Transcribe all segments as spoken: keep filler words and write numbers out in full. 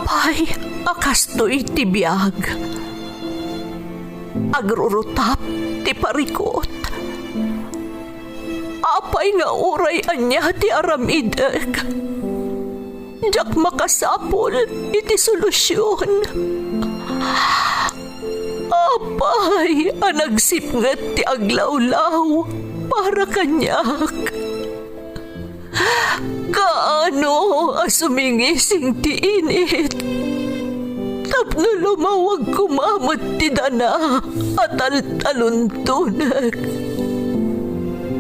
Apay a kastoy ti biag? Agrurutap ti parikut. Apay nga uray ania ti aramidek, diak makasapul iti solusion. Apay a nagsipnget ti aglawlaw para kaniak? Kaano a sumingising ti init tapno lumawag koma met ti dana a taltaluntonek,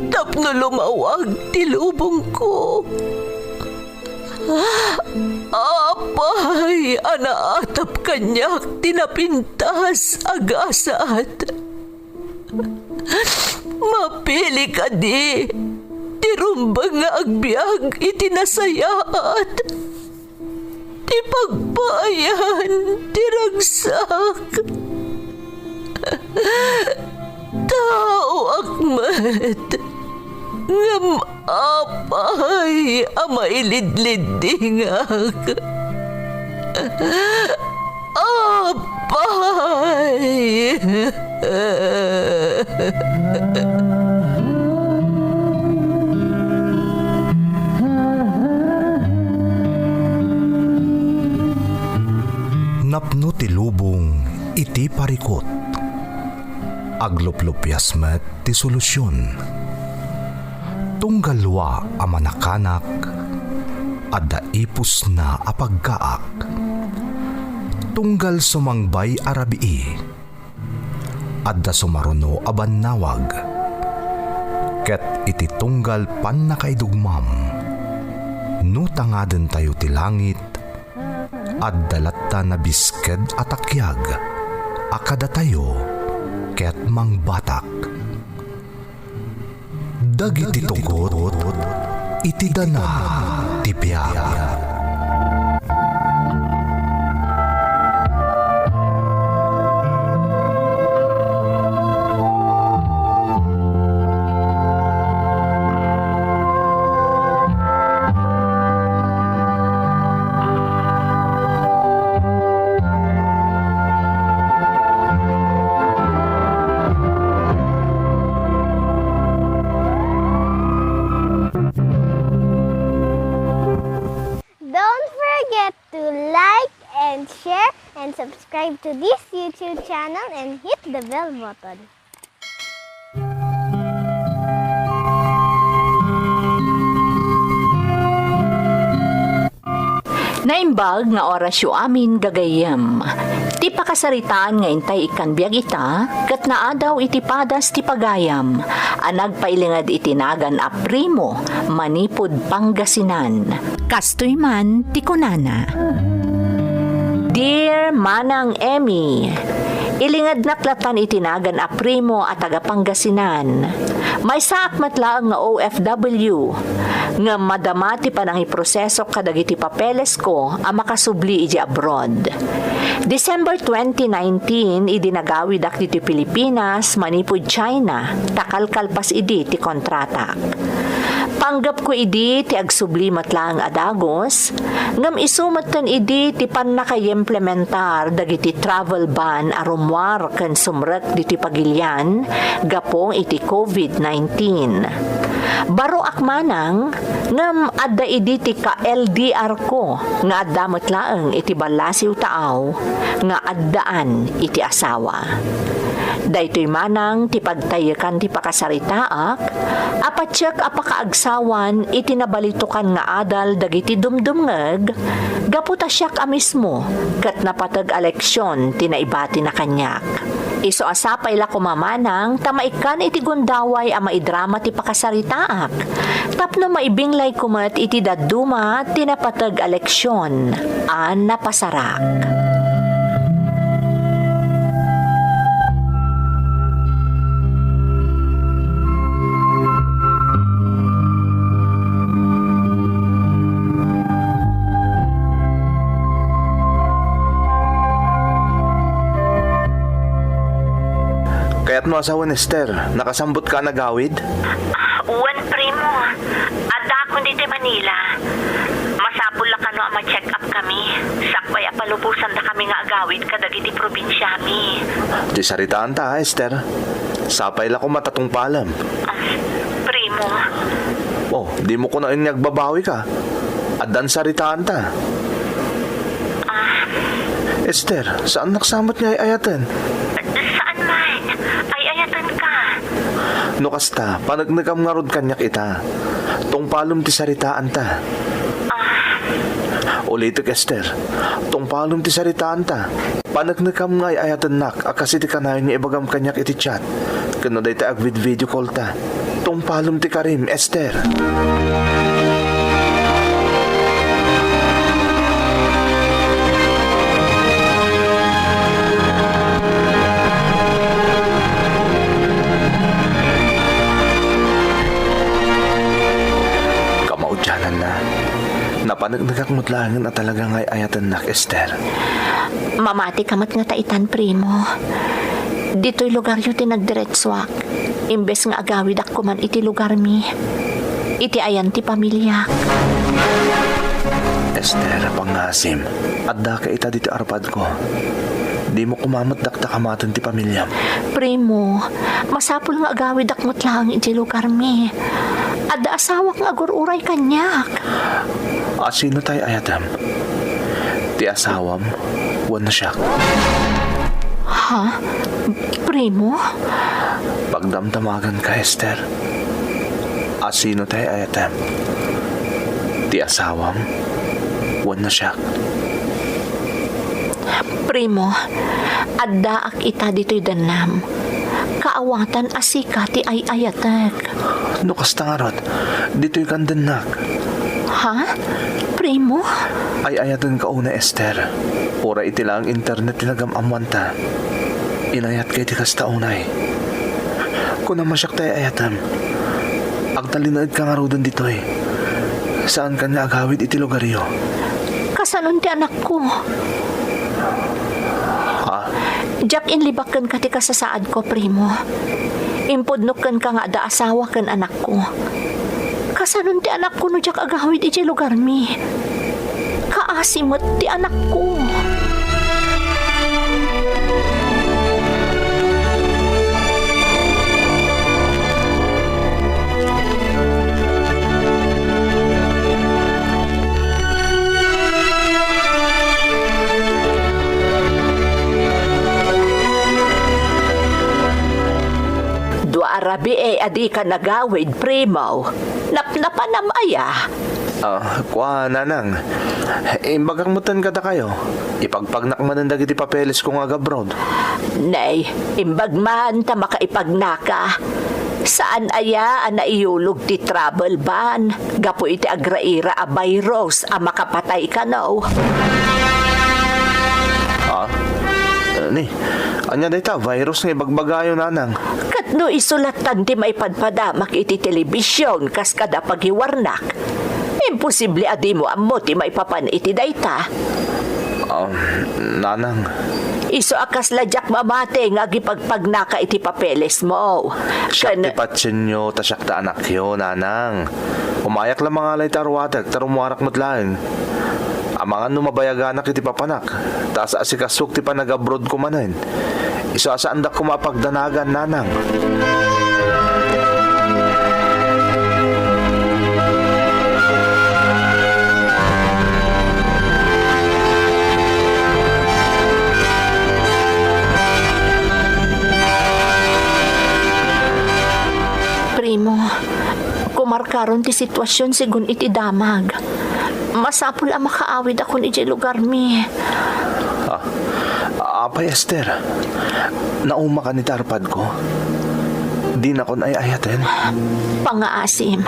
tapno lumawag ti lubongko? Apay a naatap kaniak ti napintas a gasat? Mapili kadi ti rumbeng nga agbiag iti nasayaat, ti pagpaayan ti ragsak? Taoak met, ngem apay a mailidliddingak? Apay! Napno ti lubong iti parikut. Agluplupias met ti solusion. Tunggal lua a manakanak, adda ipusna a paggaak. Tunggal sumangbay a rabii, adda sumaruno a bannawag. Ket iti tunggal pannakaidugmam, no tangadentayo ti langit, adda latta nabisked a takiag a kadatayo ket mangbatak. Dagiti tugot iti dana ti biag. Don't forget to like and share and subscribe to this YouTube channel and hit the bell button. Naimbag nga orasyo amin, gagayyem. Ti pakasaritaan nga intay ikkan biag ita, ket naadaw iti padas ti pagayam a nagpailinged iti nagan a Primo, Manipud, Pangasinan. Kastoy man ti kunana. Dear Manang Emmy, ilingednak latan iti nagan a Primo a taga Pangasinan. Maysaak met laeng nga O F W, ngem madama ti panangiprosesok kadagiti papelesko a makasubli idiay abroad. December twenty nineteen, idi nagawidak ditoy Pilipinas manipud China, ta kalkalpas idi ti kontratak. Panggepko idi ti agsubli met laeng a dagus, ngem isu metten idi ti pannakaimplementar dagiti travel ban a rummuar ken sumrek ditoy pagilian gapu iti covid nineteen. Baroak manang, ngem adda idi ti ka-L D R ko nga adda met laeng iti ballasiw taaw nga addaan iti asawa. Daytoy manang ti pagtaykan ti pakasaritaak a patiek a pakaagsawan iti nabalitokan nga adal dagiti dumdumngeg gapu ta siak a mismo ket napateg a leksion ti naibatina kaniak. Isu a sapay la koma manang ta maikkan iti gundaway a maidrama ti pakasaritaak tapno maibinglayko met iti dadduma ti napateg a leksion a napasarak. Kayatmo a sawen, Esther, nakasambutka a nagawid? Ah, wen, Primo. Addaakon ditoy Manila. Masapul la kano a ma-check up kami. Sakbay a agawid kadagiti probinsiami. Ti saritaanta, Esther. Sapay la koma ta tungpalem. Ah, Primo. Oh, dimo kunaen nga agbabawika. Addan saritaanta. Ah. Esther, saannak sa met nga ay-ayaten. Saan man. Ay-ayatenka. No kasta, paneknekam ngarud kaniak ita. Tungpalem ti saritaanta. Ah. Ulitek, Esther. Tungpalem ti saritaanta. Paneknekam nga ay-ayatennak a kas iti kanayon nga ibagam kaniak iti chat. Ken no dayta agvid-video call ta. Tungpalem ti karim, Esther. Kamaudiananna, napaneknekak met laengen a talaga nga ay-ayatennak, Esther. Mamati ka met ngata itan, Primo. Ditoy lugaryo ti nagdiretsuak, imbes nga agawidak koman iti lugarmi, iti ayan ti pamiliak. Esther, pangasim, addaka ita ditoy arpadko. Dimo koma met dakdakamaten ti pamiliam. Primo, masapul nga agawidak met laeng iti lugarmi. Adda asawak nga agur-uray kaniak. A, sino ti ay-ayatem? Ti asawam wenno siak? Ha? Primo? Pagdamdamaganka, Esther. A, sino ti ay-ayatem? Ti asawam wenno siak? Primo, addaak ita ditoy dennam. Kaawatan a sika ti ay-ayatek. No kasta ngarud, ditoy kan dennak. Ha? Primo? Ay-ayatenka unay, Esther. Uray iti laeng internet ti nagam-ammoanta. Inayatka iti kasta unay. Kunam a siak ti ay-ayatem. Agtalinaedka ngaruden ditoy. Saankan nga agawid iti lugaryo. Kasanon ti anakko? Ha? Diak inlibak kenka ti kasasaadko, Primo. Impudnok kenka nga adda asawa ken anakko. Kasanon ti anakko no diak agawid idiay lugarmi? Kaasi met ti anakko. Dua a rabii a dika nagawid, Primo. Napnapanam aya? Ah, kua, Nanang. Imbagak metten kadakayo. Ipagpagnak manen dagiti papelesko nga agabroad. Nay, imbag man ta makaipagnaka. Saan aya a naiyulog ti travel ban gapu iti agraira a virus a makapatay kano? Ah? Ni, ania dayta virus nga ibagbagayo, Nanang? Ket no isu lattan ti maipadpadamak iti telebision kas kada pagiwarnak, imposible a dimo ammo ti maipapan iti dayta. Um, Nanang. Isu a kasla diak mamati nga agipagpagnaka iti papelesmo. Siak ti patsienyo, ta siak ti anakyo, Nanang. Umayak la mangalay ti aruatek, ta rummuarak met laeng. Amangan no mabayaganak iti papanak, ta as-asikasok ti panagabroadko manen. Isu a saandak koma a pagdanagan, Nanang. Primo, kumarkaron ti situasion segun iti damag. Masapul a makaawidakon idiay lugarmi. Ah, apay, Esther, naumakan iti arpadko? Dinakon ay-ayaten? Pangaasim.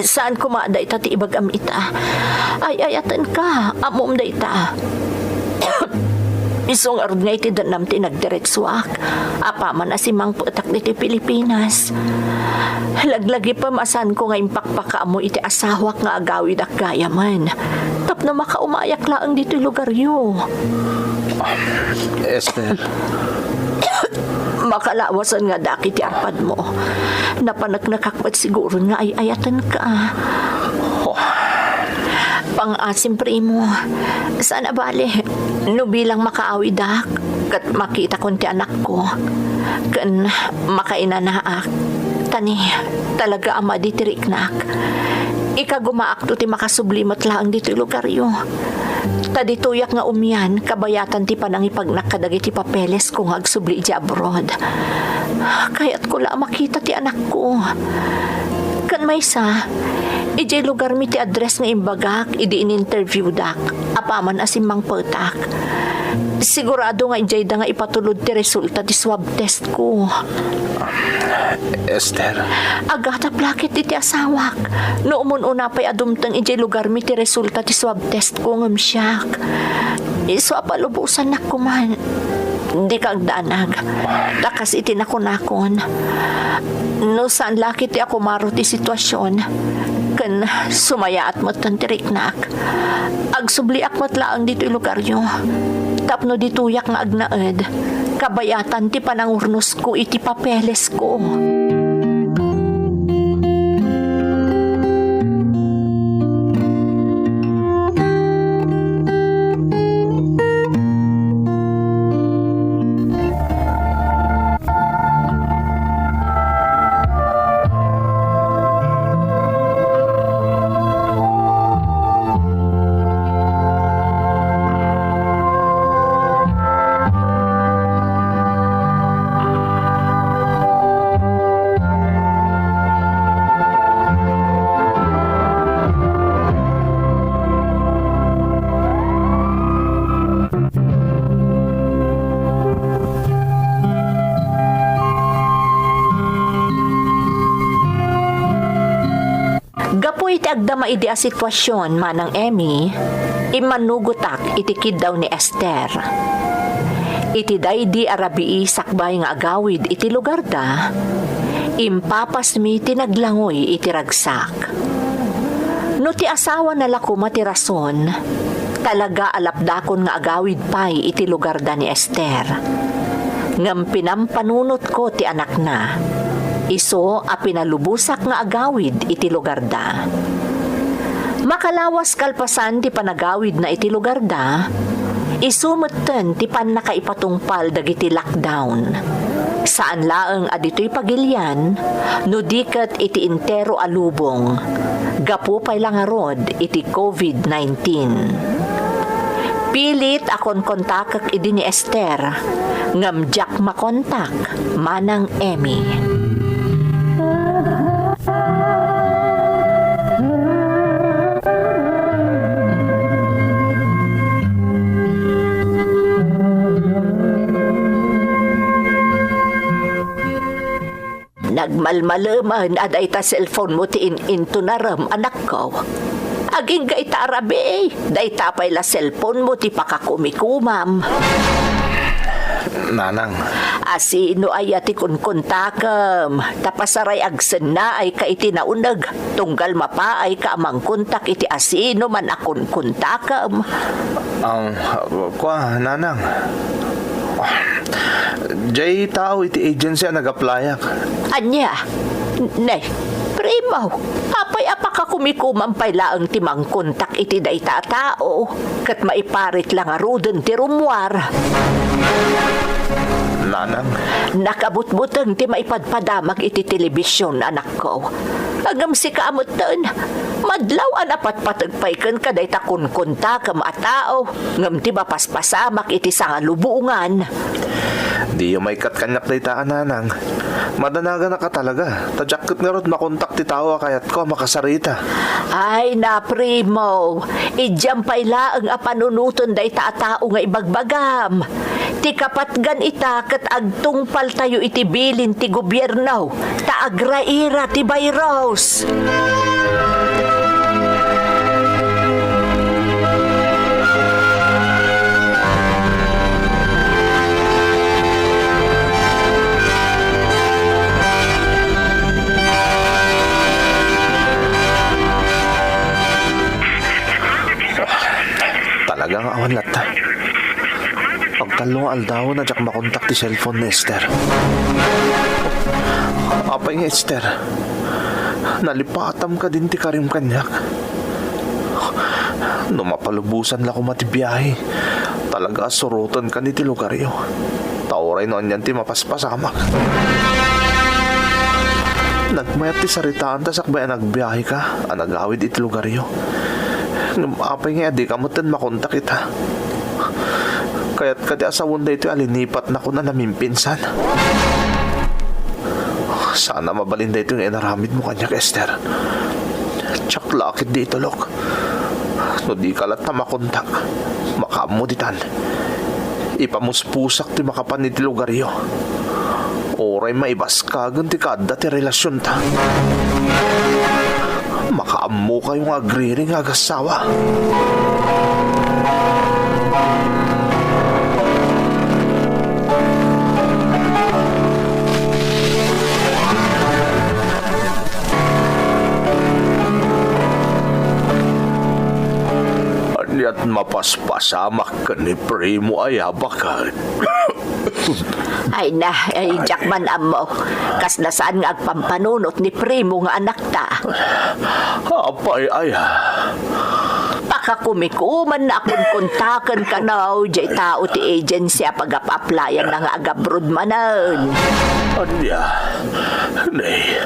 Saan koma dayta ti ibagam ita. Ay-ayatenka. Ammom dayta. Isu ngarud nga iti danam ti nagdiretsuak. Apaman a simangpetak ditoy Pilipinas. Laglagipem a saanko nga impakpakaammo iti asawak nga agawidak gayamen. Tapno makaumayak laeng ditoy lugaryo. Esther. Makalawasan nga daki ti arpadmo. Napaneknekak met siguron nga ay-ayatenka. Oh. Pangaasim, Primo. Saan a bale. No bilang makaawidak, ket makitakon ti anakko, ken makainanaak, ta ni, talaga a madi ti riknak. Ikagumaakto ti makasubli met laeng ditoy lugaryo. Ta ditoyak nga umian, kabayatan ti panangipagnak kadagiti papelesko nga agsubli idiay abroad. Kayatko la a makita ti anakko. Ken maysa, idiay lugarmi ti address nga imbagak idi in-interviewdak, apaman a simmangpetak. Sigurado nga idiayda nga ipatulod ti resulta ti swab testko. Esther. Agadap la ket iti asawak. No umun-una pay a dumteng idiay lugarmi ti resulta ti swab testko ngem siak. Isu a palubosannak koman. Dika agdanag. Ta kas iti nakunakon. No saan la ket ti akumaro ti situasion, ken sumayaat metten ti riknak. Agsubliak met laeng ditoy lugaryo. Tapno ditoyak nga agnaed, kabayatan ti panangurnosko iti papelesko. Gapu iti agdama idi a situasion, Manang Emmy, immanugotak iti kiddaw ni Esther. Iti daydi a rabii sakbay nga agawid iti lugarda, impapasmi ti naglangoy iti ragsak. No ti asawana la koma ti rason, talaga a lapdakon nga agawid pay iti lugarda ni Esther. Ngem pinampanunotko ti anakna, isu a pinalubosak nga agawid iti lugarda. Makalawas kalpasan ti panagawidna iti lugarda, isu metten ti pannakaipatungpal dagiti lockdown. Saan laeng a ditoy pagilian, no di ket iti entero a lubong, gapu pay la ngarud iti covid nineteen. Pilit a konkontakek idi ni Esther, ngem diak makontak, Manang Emmy. Nagmalmalemen a dayta cellphone-mo ti in-intunarem, anakko. Agingga ita a rabii, dayta pay la cellphone-mo ti pakakumikumam. Nanang. A sino aya ti kunkuntakem? Ta pasaray agsennaayka iti nauneg, tunggal mapaayka a mangkontak iti asinoman a kunkuntakem. Ang, kua, Nanang. Jay tao iti agency a nag-applyak. Ania? Nay, Primo, apay a pakakumikumam pay laeng ti mangkontak iti dayta a tao, ket maiparit la ngaruden ti rummuar. Nanang. Nakabutbuteng ti maipadpadamag iti telebision, anakko. Ngem sika a metten, madlaw a napatpateg pay kenka dayta kunkuntakem a tao, ngem ti mapaspasamak iti sangalubongan. Diyo maikkat kaniak dayta a Nanang. Madanaganak a talaga, ta diak ket ngarud makontak ti tao a kayatko a makasarita. Ay, na, Primo, idiam pay laeng a panunoten dayta a tao nga ibagbagam. Ti kapatgan ita ket agtungpaltayo iti bilin ti gobierno ta agraira ti virus. Talaga nga awan latta. Agtallo nga aldawen a diak makontak ti cellphone ni Esther. Apay nga, Esther? Nalipatam kadin ti karim kaniak? No mapalubosan la koma ti biahe, Talaga a surotenkan iti lugaryo. Ta uray no anian ti mapaspasamak. Nagmayat ti saritaanta sakbay a nagbiaheka a nagawid iti lugaryo. Ngem apay ngay a dika metten makontak ita? Kayat kadi a sawen daytoy a linipatnakon a namimpinsan? Saan a mabalin daytoy nga inaramidmo kaniak, Esther. Diak la ketdi itulok. No dika latta makontak, makaammo ditan. Ipamuspusak ti makapan iti lugaryo. Uray maibaskagen ti kaadda ti relasionta. Makaammokayo nga agriring nga agassawa. Aniat mapaspasamak ken ni Primo aya baket? Ay na, ay, diak man ammo. Kasla saan nga agpampanunot ni Primo nga anakta. Apay aya? Pakakumikumanna a kunkuntaken kano, diay tao ti agency a pagap-applyan na nga agabroad manen. Ania? Nay,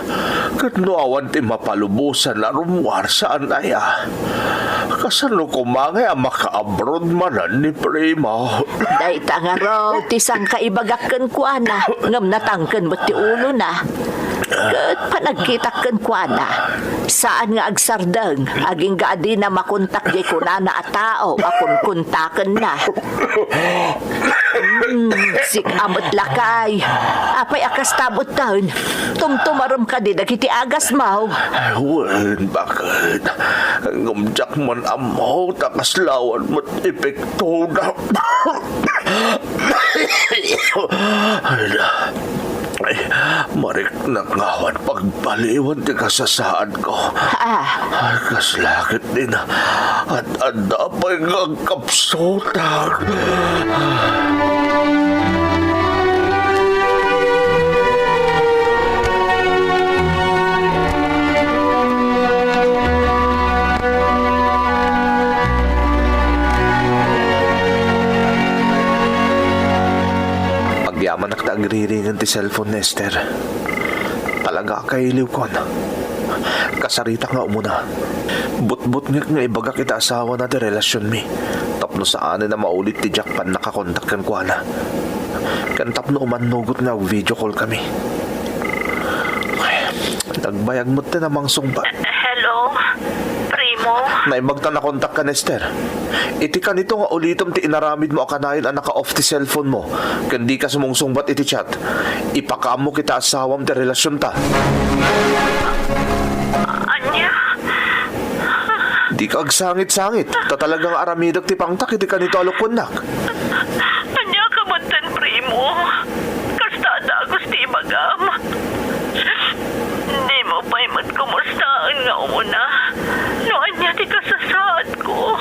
ket no awan ti mapalubosan a rummuar, saan aya? Kasano koma ngay a makaabroad manen ni Primo? Dayta ngarud ti sangkaibagak kenkuana, ngem natangken met ti ulona. Ket panagkitak kenkuana, saan nga agsardeng, agingga a dina makontak diay kunana a tao a kunkuntakenna. Hmm, sika met lakay. Apay a kasta metten? Tumtumarem kadi dagiti agasmo? Wen, baket? Ngem diak man ammo ta kasla awan met epektona. Ay, mariknak nga awan pagbaliwan ti kasasaadko. Ah. Ay, kasla ketdin. Ad-adda pay nga agkapsutak. Agyamanak ta agriringen ti cellphone ni Esther. Talaga a kailiwkon. Kasaritak nga umuna. Butbutngek nga ibagak iti asawana ti relasionmi tapno saanen a maulit ti diak pannakakontak kenkuana. Ken tapno umannugot nga video call kami. Nagbayag metten a mangsungbat. Hello, Primo? Naimbag ta nakontak ken Esther. Iti kanito nga ulitem ti inaramidmo a kanayon a naka-off ti cellphone mo, ken dika sumungsungbat iti chat, ipakaammo iti asawam ti relasionta. Ania? Dika agsangit-sangit, ta talaga nga aramidek ti pangtak iti kanito a lukwennak. Ania ka metten, Primo? Kasta a dagus ti ibagam. Dimo pay met kumustaen nga umuna no ania ti kasasaadko.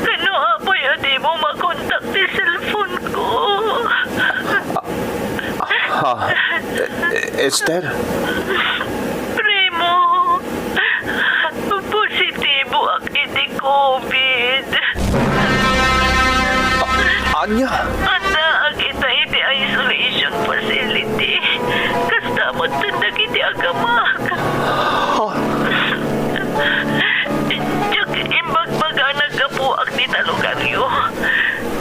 Ken no apay a dimo makontak ti cellphone ko. Ah, ah, e-, e-, Esther? Primo, positiboak iti covid. A-, ania? Addaak ita iti isolation facility. Kasta met dagiti agamak. Ha? Diak imbagbagana gapuak dita lugaryo.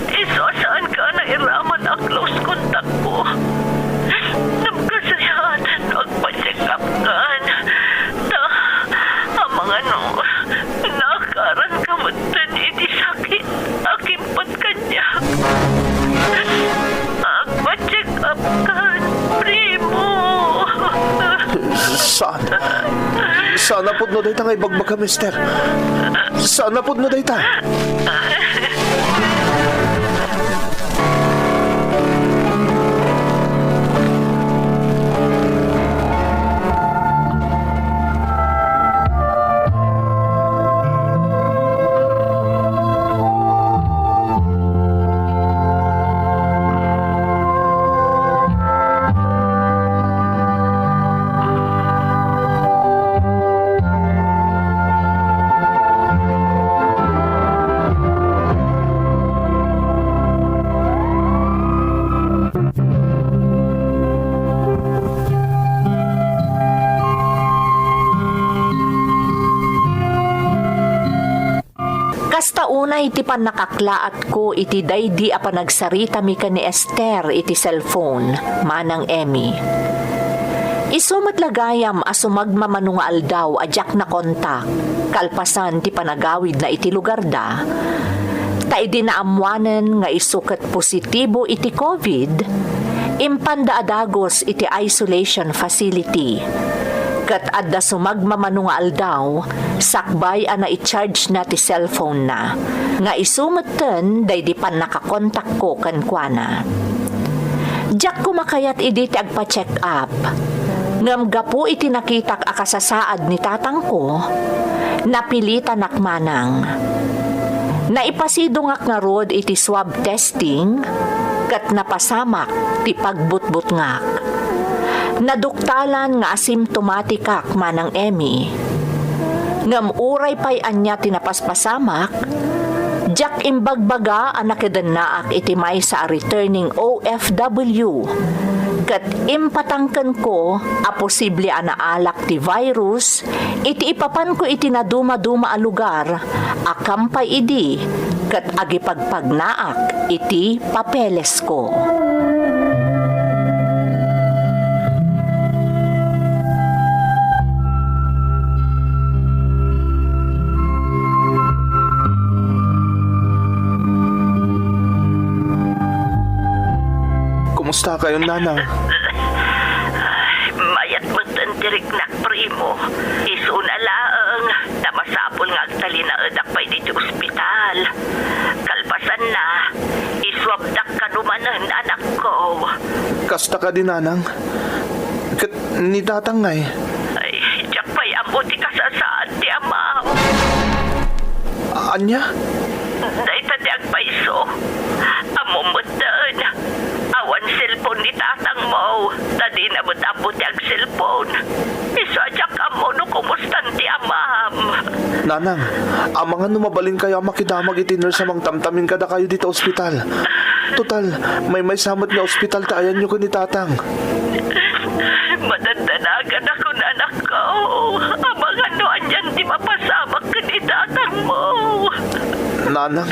Isu a saanka a nairaman a close contact ko. Ngem kasayaaten no agpa-check up kan. Ta, amangan no, naakaranka metten iti sakit a kimpat kaniak. Agpa-check up kan, Primo. Saan? Saan a pudno dayta nga ibagbagam, Esther? Saan a pudno dayta? Unay ti pannakaklaatko iti daydi a panagsaritami ken ni Esther iti cellphone, Manang Emmy. Isu met la gayam a sumagmamano nga aldaw a diak nakontak, kalpasan ti panagawidna iti lugarda. Ta idi naammoanen nga isu ket positibo iti covid, impanda a dagus iti isolation facility. Ket adda sumagmamano nga aldaw, sakbay a nai-charge na ti cellphone na, nga isu metten daydi pannakakontakko kenkuana. Diak koma kayat idi ti agpa-check up. Ngem gapu iti nakitak a kasasaad ni tatangko, napilitanak manang. Naipasidongak ngarud iti swab testing ket napasamak ti pagbutbutngak. Naduktalan nga asymptomatic-ak, Manang Emmy. Ngem uray pay ania ti napaspasamak, diak imbagbaga a nakedennaak iti maysa a returning O F W, ket impatangkenko a posible a naalak ti virus iti ipapanko iti nadumaduma a lugar a kampay idi ket agipagpagnaak iti papelesko. Kumusta kayon, Nanang? Mayat metten ti riknak, primo. Isuna laeng ta masapul nga agtalinaedak pay ditoy ospital. Kalpasanna, iswabdak kano manen, anakko. Kasta kadi, Nanang? Ket ni Tatang ngay? Ay, diak pay ammo ti kasasaad ti amam. Ania? Dayta ti agpayso. Ammom metten, awan cellphone ni tatangmo, ta dina met ammo ti agcellphone. Isu a diak ammo no kumustan ti amam. Nanang, amangan no mabalinkayo a makidamag iti nurse a mangtamtamin kadakayo dita ospital. Total, maymaysa met nga ospital ti ayanyo ken ni Tatang. Madandanaganakon, anakko. Amangan no anian ti mapasamak ken ni tatangmo. Nanang.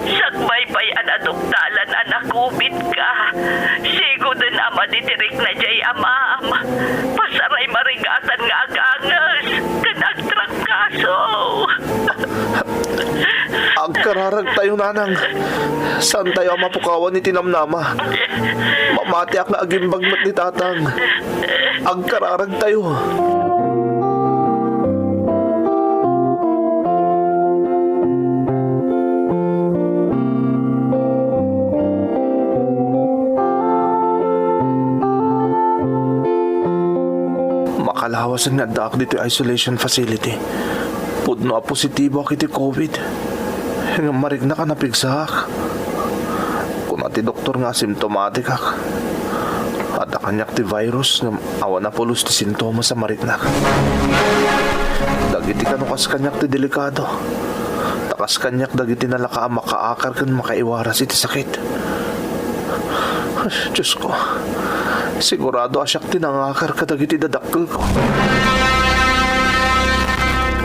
Sakbay pay a naduktalan a nakovidka, sigoden a madi ti rikna diay amam. Pasaray marigatan nga aganges ken agtrangkaso. Agkararagtayo, Nanang. Saantayo a mapukawan iti namnama. Mamatiak nga agimbag met ni Tatang. Agkararagtayo. Makalawasen nga addaak ditoy isolation facility. Pudno a positiboak iti covid. Ngem mariknak a napigsaak. Kuna ti doktor nga asymptomatic-ak. Adda kaniak ti virus ngem awan a pulos ti sintomas a mariknak. Dagiti kano kas kaniak ti delikado. Ta kas kaniak dagiti nalaka a makaakar ken makaiwaras iti sakit. Diosko, sigurado a siak ti nangakar kadagiti dadakkelko.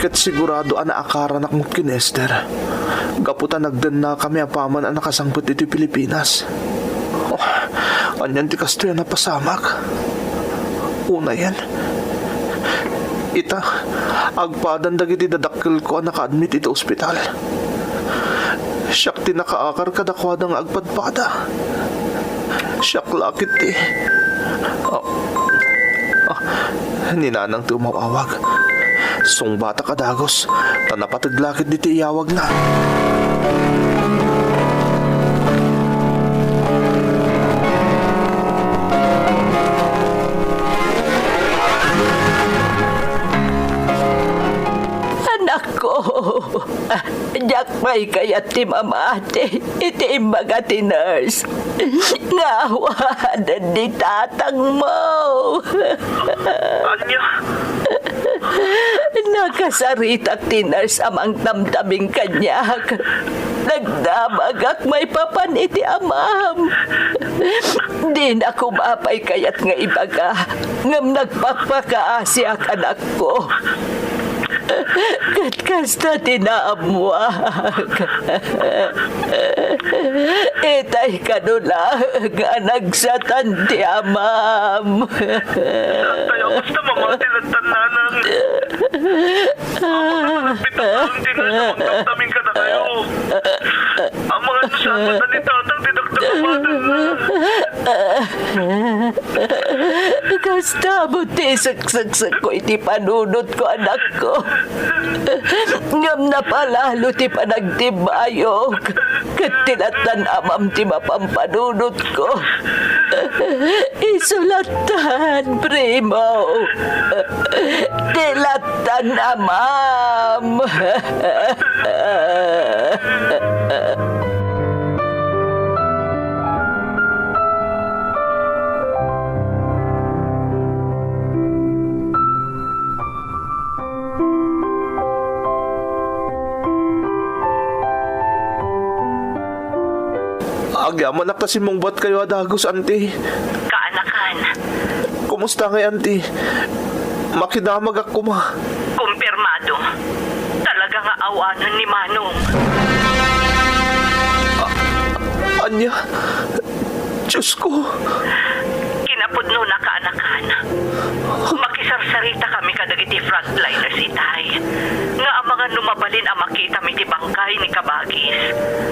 Ket sigurado a naakaranak met ken Esther, gapu ta nagdennakami apaman a nakasangpet iti Pilipinas. Oh, anian ti kastoy a napasamak? Unayen, ita, agpadan dagiti dadakkelko a naka-admit iti ospital. Siak ti nakaakar kadakuada nga agpadpada. Siak la ket ti, ah, ah, ni Nanang ti umaw-awag. Sungbatak a dagus, ta napateg la ket ditoy iyawagna. Anakko, diak pay kayat ti mamati iti imbaga ti nurse nga awanen ni tatangmo. Ania? Nakasaritak ti nurse a mangtamtamin kaniak. Nagdamagak maipapan iti amam. Dinak koma pay kayat nga ibaga, ngem nagpakpakaasiak, anakko. Ket kasta ti naammuak. Itay kano laeng a nagsatan ti amam. Saan tayo? Basta mamati lang tan, Nanang. Amangan a nagpitataan ti nasa pagdamdamin kadakayo. Amangan no saan man ni Tatang ti dakdakamanan. Kasta met ti iseksek-sekko iti panunotko, anakko. Ngem napalalo ti panagtimmayok, ket ti lattan amam ti mapampanunotko. Isu lattan, Primo. Ti lattan amam. Agyamanak ta simmungbatkayo a dagus, Auntie. Kaanakan. Kumusta ngay, Auntie? Makidamagak koma. Kumpirmado. Talaga nga awanen ni Manong. A-, ania? Diyos ko. Kinapudnona, kaanakan. Makisarsarita kami kadagiti frontliners itay. Nga amangan no mabalin a makitami ti bangkay ni kabagis.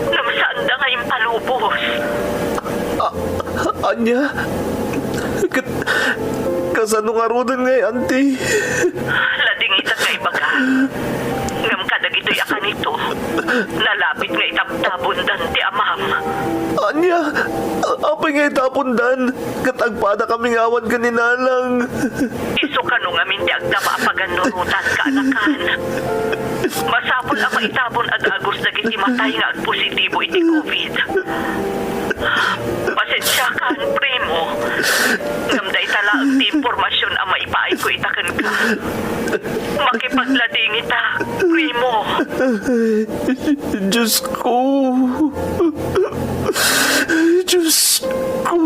Ngem saanda nga impalubos. A-, ania? Ket kasano ngaruden ngay, Auntie? Ladingita nga ibaga. Ngem kadagitoy a kanito, nalapit nga itabtabondan ti amam. Ania? Apay nga itapondan? Ket agpadakami nga awan ken ni Nanang. Isu kano ngamin ti agdama a pagannurotan, kaanakan. Masapul a maitabon a dagus dagiti matay nga agpositibo iti covid. Pasensiakan, Primo. Ngem dayta laeng ti impormasion a maipaayko ita kenka. Makipagladingita, Primo. Diyos ko. Diyos ko.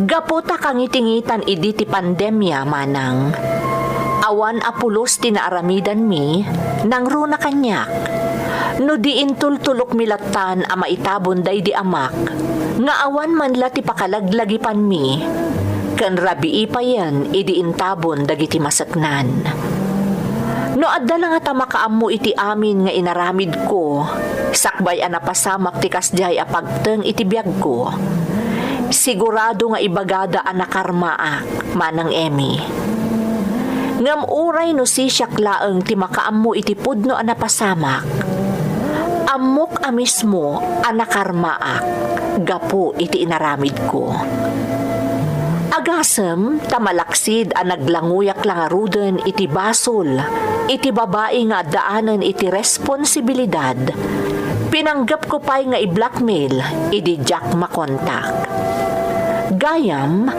Gapu ta kangitingitan idi ti pandemia, Manang, awan a pulos ti naaramidanmi, nangruna kaniak. No di intultulokmi lattan a maitabon daydi amak, nga awan man la ti pakalaglagipanmi, ken rabii payen idi intabon dagiti maseknan. No adda la ngata makaammo iti amin nga inaramidko, sakbay a napasamak ti kasdiay a pagteng iti biagko, sigurado nga ibagada a nakarmaak, Manang Emmy. Ngem uray no sisiak laeng ti makaammo iti pudno a napasamak, ammok a mismo a nakarmaak gapu iti inaramidko. Agasem ta malaksid a naglanguyak la ngaruden iti basol iti babai nga addaanen iti responsibilidad, pinanggepko pay nga i-blackmail idi diak makontak. Gayam,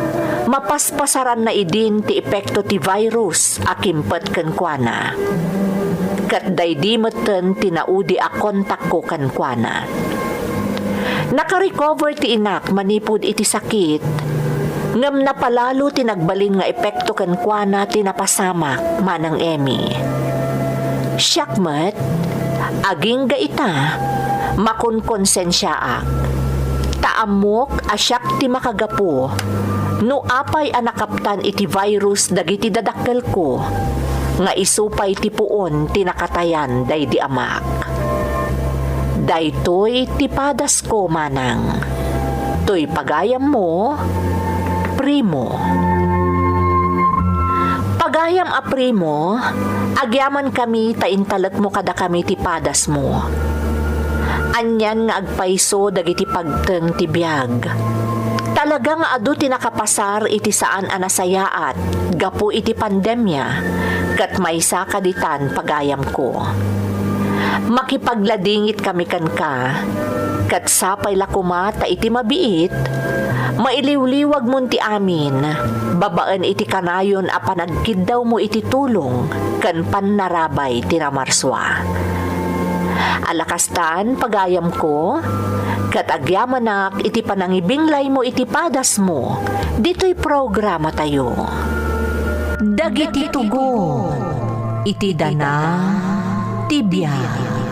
mapaspasaranna idin ti epekto ti virus a kimpet kenkuana. Ket daydi metten ti naudi a kontakko kenkuana. Nakarecover ti inak manipud iti sakit, ngem napalalo ti nagbalin nga epekto kenkuana ti napasamak, Manang Emmy. Siak met, agingga ita, makonkonsensiaak. Ta ammok a siak ti makagapu no apay a nakaptan iti virus dagiti dadakkelko, nga isu pay ti puon ti nakatayan daydi amak. Daytoy ti padasko, manang. Toy pagayammo, Primo. Pagayam a Primo, agyamankami ta intalekmo kadakami ti padasmo. Anian nga agpayso dagiti pagteng ti biag. Talaga nga adu ti nakapasar iti saan a nasayaat gapu iti pandemia, ket maysa kadi tan pagayamko. Makipagladingit kami kenka, ket sapay la koma ta iti mabiit, mailiwliwagmon ti amin, babaen iti kanayon a panagkiddawmo iti tulong ken pannarabay ti namarsua. Ala kastan, pagayamko, ket agyamanak iti panangibinglaymo iti padasmo ditoy programatayo. Dagiti tugon iti dana ti biag.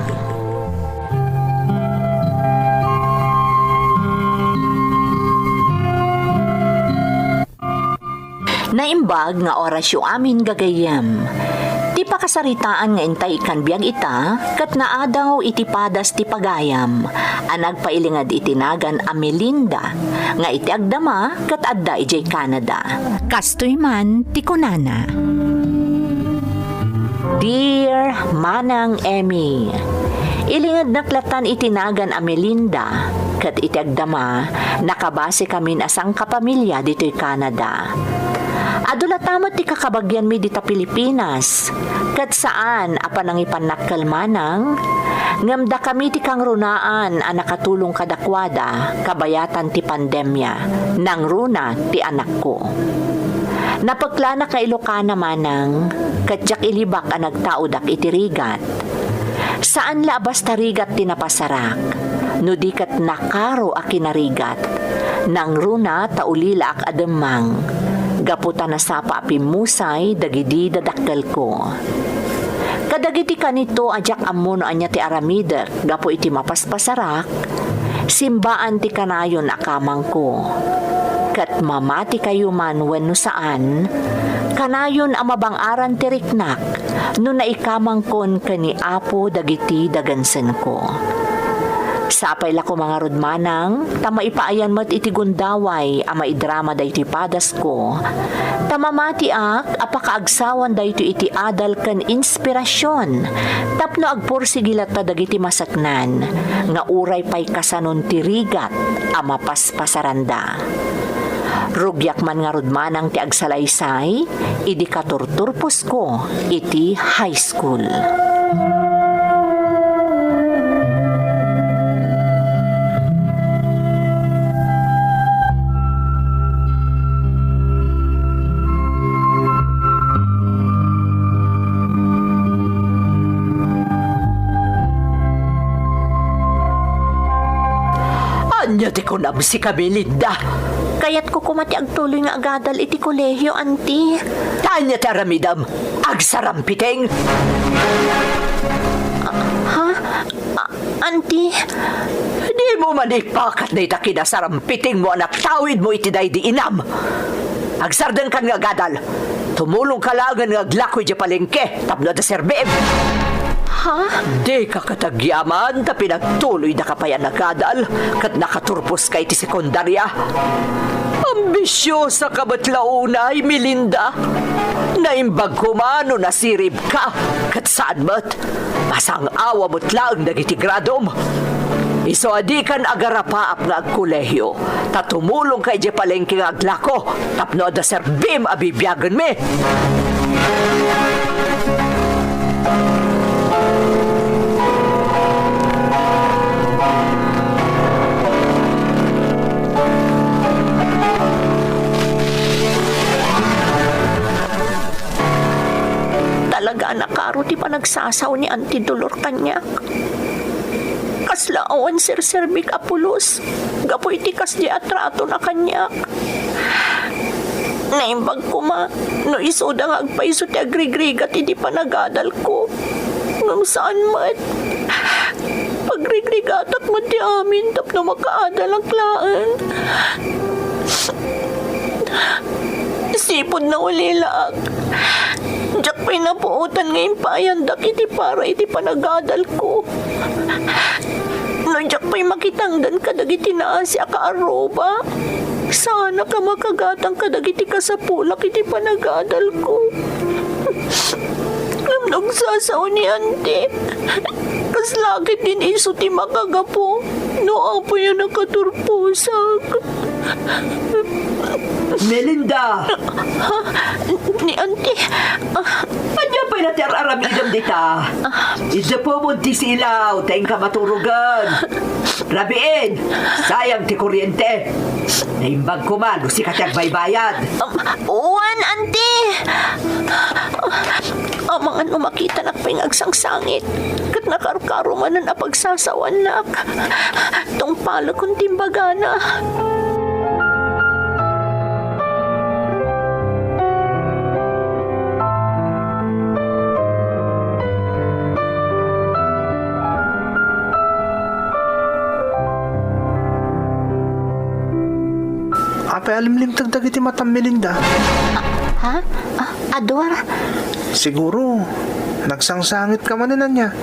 Naimbag nga orasyo amin, gagayyem. Ti pakasaritaan nga intay ikkan biag ita, ket naadaw iti padas ti pagayam a nagpailinged iti nagan a Melinda, nga iti agdama ket adda idiay Canada. Kastoy man ti kunana. Dear Manang Emmy, ilingednak latan iti nagan a Melinda, ket iti agdama, nakabasekamin a sangkapamilya ditoy Canada. Adu latta met ti kakabagianmi dita Pilipinas, ket saan a panangipannakkel manang, ngem dakami ti kangrunaan a nakatulong kadakuada kabayatan ti pandemia, nangruna ti anakko. Napeklanak nga Ilokana manang, ket diak ilibak a nagtaodak iti rigat. Saan la a basta rigat ti napasarak, no di ket nakaro a kinarigat. Nangruna ta ulilaak a demmang, gapu ta nasapa a pimmusay dagidi dadakkelko. Kadagiti kanito a diak ammo no ania ti aramidek gapu iti mapaspasarak, simbaan ti kanayon a kamangko. Ket mamatikayo man wenno saan, kanayon a mabang-aran ti riknak no naikamangkon ken ni Apo dagiti dagensenko. Sapay la koma ngarud manang ta maipaayan met iti gundaway a maidrama daytoy padasko, ta mamatiak a pakaagsawan daytoy iti adal ken inspirasion tapno agpursigi latta dagiti maseknan nga uray pay kasanon ti rigat a mapaspasaranda. Rugiak man ngarud manang ti agsalaysay idi katurturposko iti high school. Ania ti kunam, sika Melinda? Kayatko koma ti agtuloy nga agadal iti kolehio, Auntie. Ta ania ti aramidem? Agsarampiting? Ha? A-, Auntie? Dimo man ipakat dayta kinasarampitingmo a natawidmo iti daydi inam. Agsardengkan nga agadal. Tumulongka laengen nga aglako idiay palengke tapno adda serbim. Ha? Dika ket agyaman ta pinagtuloydaka pay a nagadal ket nakaturposka iti sekundaria. Ambisiosaka met la unay, Melinda. Naimbag koma no nasiribka ket saan met. Masang-awa met laeng dagiti gradom. Isu a dikan agarapaap nga agkolehio, ta tumulongka idiay palengke nga aglako tapno adda serbim a bibiagenmi. Talaga a nakaro ti panagsasao ni Auntie Dolor kaniak. Kasla awan serserbik a pulos gapu iti kasdiay a tratona kaniak. Naimbag koma no isuda nga agpayso ti agrigrigat iti panagadalko. Ngem saan met. Pagrigrigatak met ti amin tapno makaadalak laeng. Sipud naulilaak, diak pay napuotan nga impaayandak iti para iti panagadalko. makitangdan kadagiti naasi a kaarruba. Saanak a makagatang kadagiti kasapulak iti panagadalko. Ngem no agsasao ni Auntie, kas laketdin isu ti makagapu no apoy a nakaturposak. Melinda! Ha? Ni Auntie? Ah. Ania pay la ti ar-aramidem dita? Idepemon ti silaw ta inka maturogen. Rabiin, sayang ti kuryente. Naimbag koma no sika ti agbaybayad. Um, wen, Auntie. Amangan no makitanak pay nga agsangsangit, ket nakarkaro manen a pagsasaoannak. Tungpalekon ti imbagana. Apay a limlimteg dagiti matam, Melinda? Ha? Ah, Ador? Siguro, nagsangsangit ka manen, ania?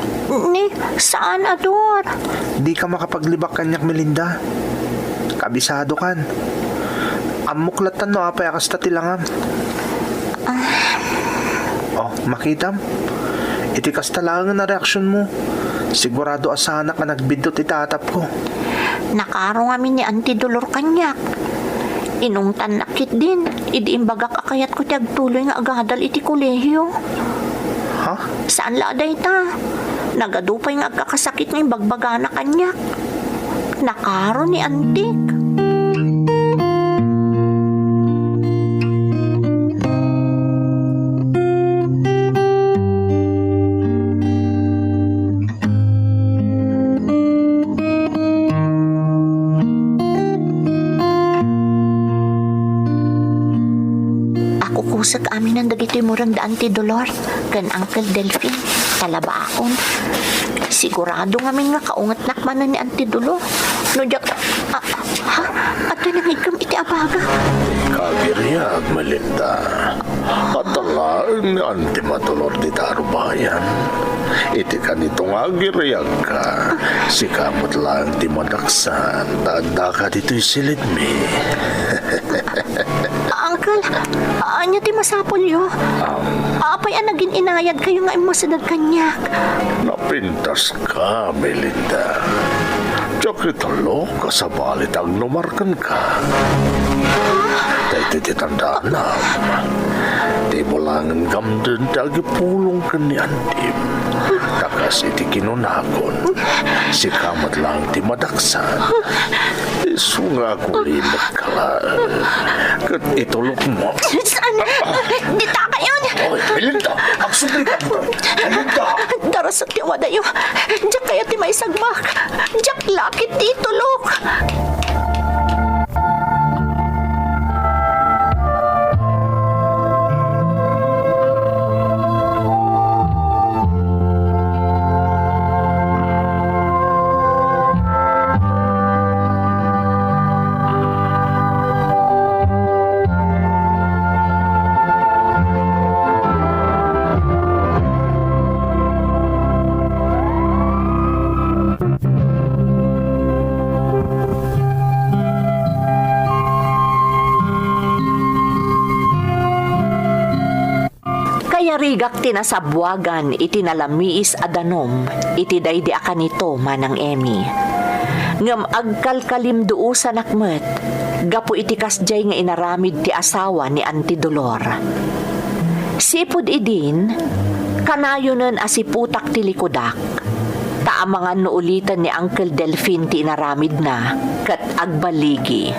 Ni, saan, Ador? Di ka makapaglibak kaniak, Melinda. Kabisadokan. Ammok latta no apay a kasta ti langam. Ah. Oh, makitam? Iti kasta laengen a reaksionmo, sigurado a saanak a nagbiddut iti atapko. Nakaro ngamin ni Auntie Dolor kaniak. Inungtannak ketdin idi imbagak a kayatko ti agtuloy nga agadal iti kolehio. Ha? Saan la a dayta. Nagadu pay nga agkakasakit nga imbagbagana kaniak. Nakaro ni Antik. Akukusek aminen dagitoy mureng da Auntie Dolor ken Uncle Delfin, talabaon. Sigurado ngamin nga kaungetnak manen ni Auntie Dolor. No diak, a, ha? Adtoy nangigkem iti abaga. Kagiriag, Melinda. Adda laeng ni Auntie Madolor dita rubayan. Iti kanito nga agiriagka, sika met laeng ti madaksan ta addaka ditoy silidmi. Uncle, ania ti masapulyo? Am. Apay a nagin-inayadkayo nga immasideg kaniak? Napintaska, Melinda. Diak itulok a sabali ta agnumarkenka. Daytoy ti tandaanam. Dimo laengen gamden ti agipulong ken ni Antim. Ta kas iti kinunakon, sika met laeng ti madaksan. Isu nga agulimek laeng ket itulokmo. Saan? Dita kayon! Oy, Melinda, agsubli ka. Melinda! Darasat ti wadayo. Diak kayat ti maisagmak. Diak lakit ti itulok. Kayarigak ti nasabbuagan iti nalamiis a danum iti daydi a kanito, Manang Emmy. Ngem agkalkalimduosanak met gapu iti kasdiay nga inaramid ti asawa ni Auntie Dolor. Sipud idin, kanayonen a siputak ti likudak. Ta amangan no uliten ni Uncle Delfin ti inaramidna ket agbaligi.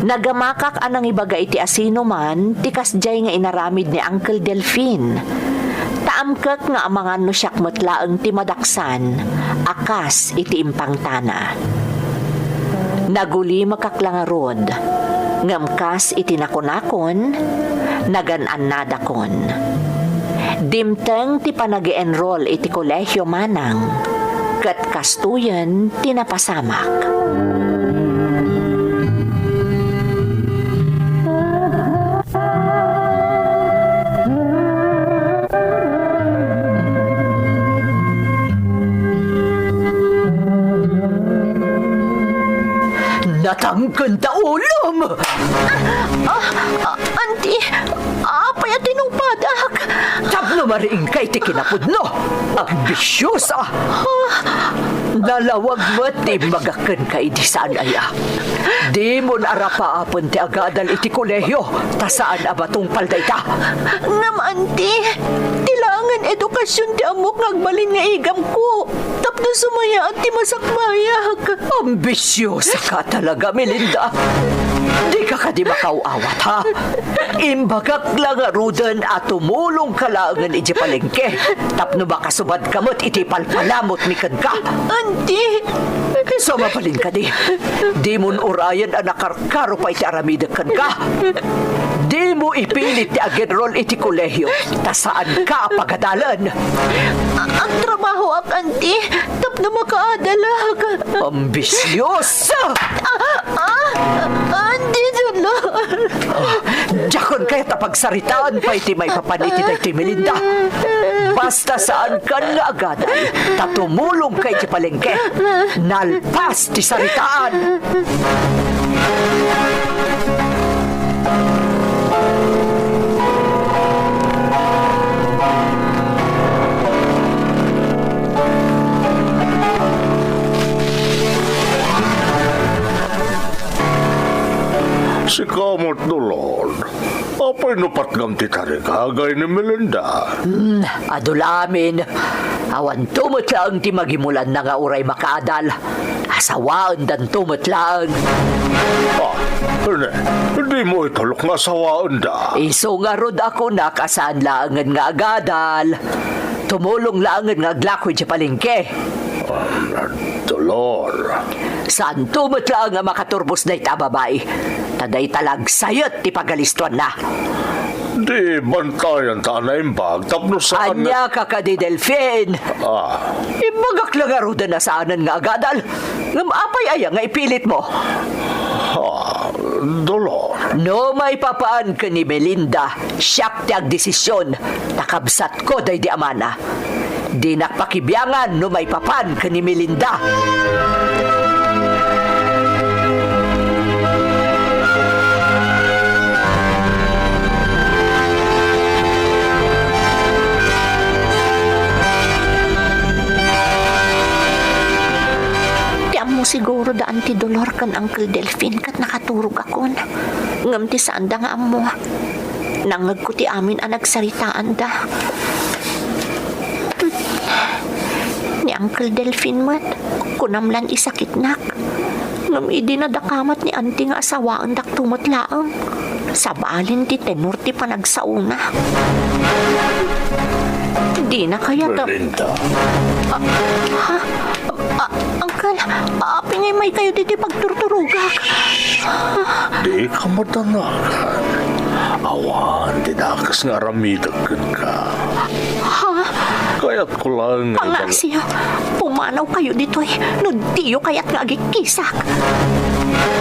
Nagamakak a nangibaga iti asinoman ti kasdiay nga inaramid ni Uncle Delfin. Ta amkek nga amangan no siak met laeng ti madaksan a kas iti impangtana. Nagulimekak la ngarud, ngem kas iti nakunakon, nagan-annadakon. Dimteng ti panag-enroll iti kolehio manang, ket kastoyen ti napasamak. Natangken ta ulom! Ah, ah, Auntie, apay a tinupadak? Tapno mariingka iti kinapudno, ambisyosa! Nalawag met ti imbagak kenka idi saan aya. Dimon arapaapen ti agadal iti kolehio, ta saan a matungpal dayta. Ngem, Auntie, ti laengen edukasion ti ammok nga agbalin nga igamko. Tapno sumayaan ti masakbayak. Ambisiosaka talaga, Melinda. Dika kadi makaaw-awat, ha? Imbagak la ngaruden a tumulongka laengen idiay palengke tapno makasubadka met iti palpalamutmi kenka. Auntie! Isu a mabalin kadi, dimon urayen a nakarkaro pay ti aramidek kenka. Dimo ipilit ti agenrol iti kolehio, ta saanka a pagadalen. A-, agtrabahoak, Auntie, tapno makaadalak. Ambisyosa! Ah, ah, Auntie Dolor! Diakon kayat a pagsaritaan pay ti maipapan iti daytoy, Melinda. Basta saankan nga agadal, ta tumulongka iti palengke. Nalpas ti saritaan. Sika met, Dolor. Apay no patgam ti tarigagay ni Melinda? Hmm, adu la amin. Awanto met laeng ti magimulanna nga uray makaadal. Asawaendanto met laeng. Ah, ne, dimo itulok nga asawaenda. Isu ngarud a kunak a saan laengen nga agadal. Tumulong laengen nga aglako idiay palengke. Ah, Dolor. Saanto met laeng a makaturbos dayta a babai. Ta dayta la agsayet ti pagalistuanna. Di bantayanta a naimbag tapno saan. Ania ka kadi, Delfin? Ah. Imbagak la ngaruden a saanen nga agadal. Ngem apay aya nga ipilitmo? Ah, Dolor. No maipapan ken ni Melinda, siak ti agdesision, ta kabsatko daydi amana. Dinak pakibiangan no maipapan ken ni Melinda. Ti ammo siguro da Auntie Dolor ken Uncle Delfin ket nakaturogakon. Ngem ti saanda nga ammo, nangngegko ti amin a nagsaritaanda. Ni Uncle Delfin met, kunam lan isakitnak. Ngem idi nadakamat ni Auntie nga asawaendakto met laeng, sabalin ti tenor ti panagsaona. Dina kayat a... Melinda. Ah, ha? Ah, Uncle, apay nga immay kayo ditoy pagturturogak? Dika madanagan. Awan ti dakes nga aramidek kenka. Ha? Kayatko laeng nga ibag- Pangngaasim, pumanaw kayo ditoy no diyo kayat nga agikkisak.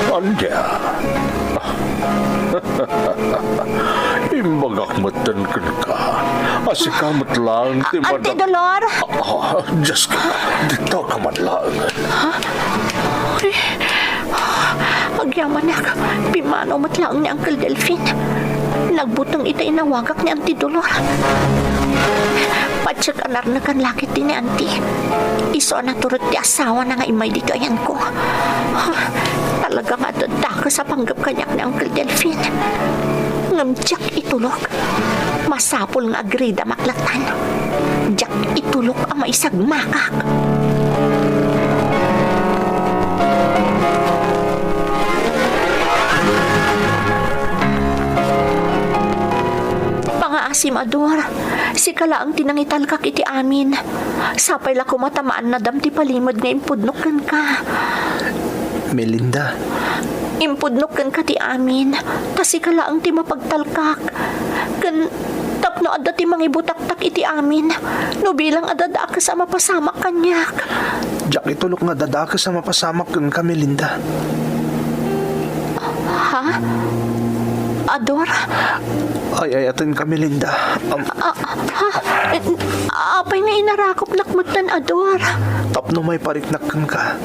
Ania? Imbagak metten kenka a sika met laeng ti... A-, Auntie mada- Dolor? Ah, ah, Diyos ko, dita ka man laeng. Ha? Ay, agyamanak, pimmanaw met laeng ni Uncle Delfin. Nagbuteng ita inawagak ni Auntie Dolor. Patiek a narnekan la ketdi ni Auntie. Isu a naturot ti asawana nga immay ditoy ayanko. Talaga nga adda dakes a panggep kaniak ni Uncle Delfin. Ngem diak itulok. Masapul nga agridamak latan. Diak itulok a maisagmakak. Pangngaasim, Ador, sika laeng ti nangitalkak iti amin. Sapay la koma ta maannadam ti palimed nga impudnok kenka. Melinda. Impudnok kenka ti amin, ta sika laeng ti mapagtalkak. Ken tapno adda ti mangibutaktak iti amin, no bilang adda dakes a mapasamak kaniak. Diak itulok nga adda dakes a mapasamak kenka, Melinda. Ha? Ador? Ay-ayatenka, Melinda. Am- A-, ha? Apay nga inarakupnak metten, Ador? Tapno maipariknak kenka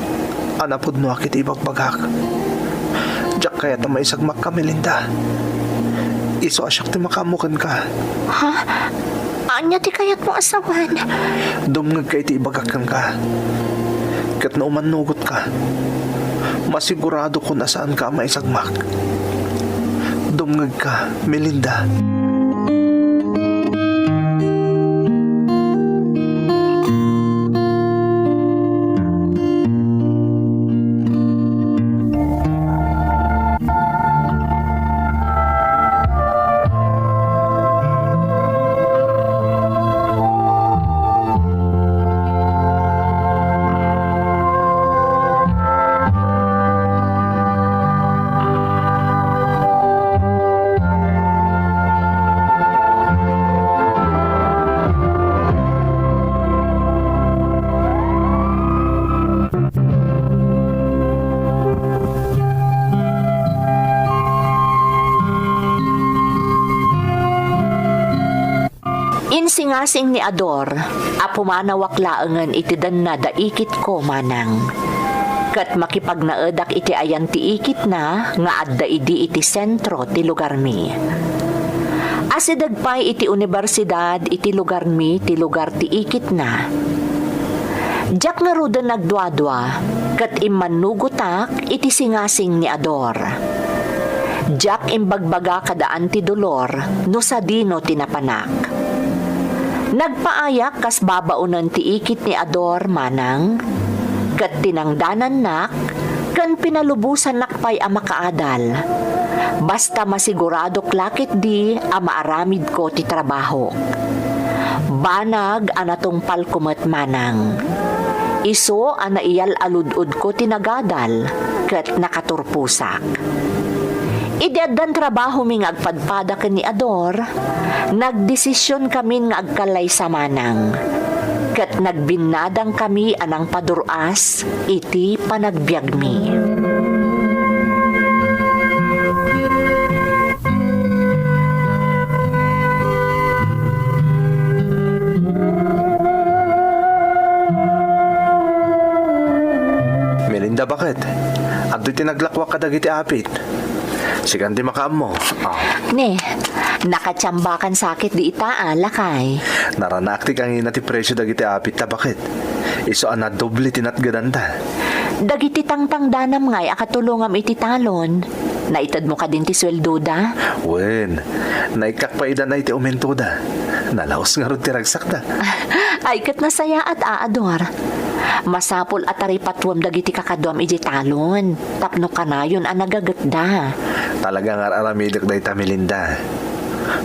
a napudnoak iti ibagbagak. Diak kayat a maisagmakka, Melinda. Isu a siak ti makaammo kenka. Ha? Ania ti kayatmo a sawen? Dumngegka iti ibagak kenka. Ket no umannugotka, masiguradokon a saanka a maisagmak. Dumngegka, Melinda. Insingasing ni Ador a pumanawak laengen iti denna da ikitko, Manang. Ket makipagnaedak iti ayan ti ikitna nga adda idi iti sentro ti lugarmi. Asideg pay iti universidad iti lugarmi ti lugar ti ikitna. Diak ngaruden nagduadua ket immannugotak iti singasing ni Ador. Diak imbagbaga kada Auntie Dolor no sadino ti napanak. Nagpaayak kas babaonen ti ikit ni Ador, Manang, ket tinangdanannak ken pinalubosannak pay a makaadal. Basta masiguradok la ketdi a maaramidko ti trabahok. Banag a natungpalko met, Manang. Isu a naiyal-alud-odko ti nagadal ket nakaturposak. Idi addan trabahomi nga agpadpada ken ni Ador, nagdesisionkamin nga agkallaysa, Manang, ket nagbinnadangkami a nangpadur-as iti panagbiagmi. Melinda, baket? Adtoy ti naglakuak kadagiti apit. Sikan ti makaammo. Ah. Ne, nakatiambakan sakit di ita, a, lakay. Naranaak ti kangina ti presio dagiti apit ta, baket? Isu a nadoble ti natgedanta. Dagiti tangtangdanam ngay a katulongam iti talon, naitedmo kadin ti sueldoda? Wen, naikkak pay ida nay ti umentoda. Nalaos ngarud ti ragsakda. Ay, ket nasayaat, a, Ador. Masapul a taripatuem dagiti kakaduam idiay talon tapno kanayon a nagagetda. Talaga nga ar-aramidek dayta, Melinda.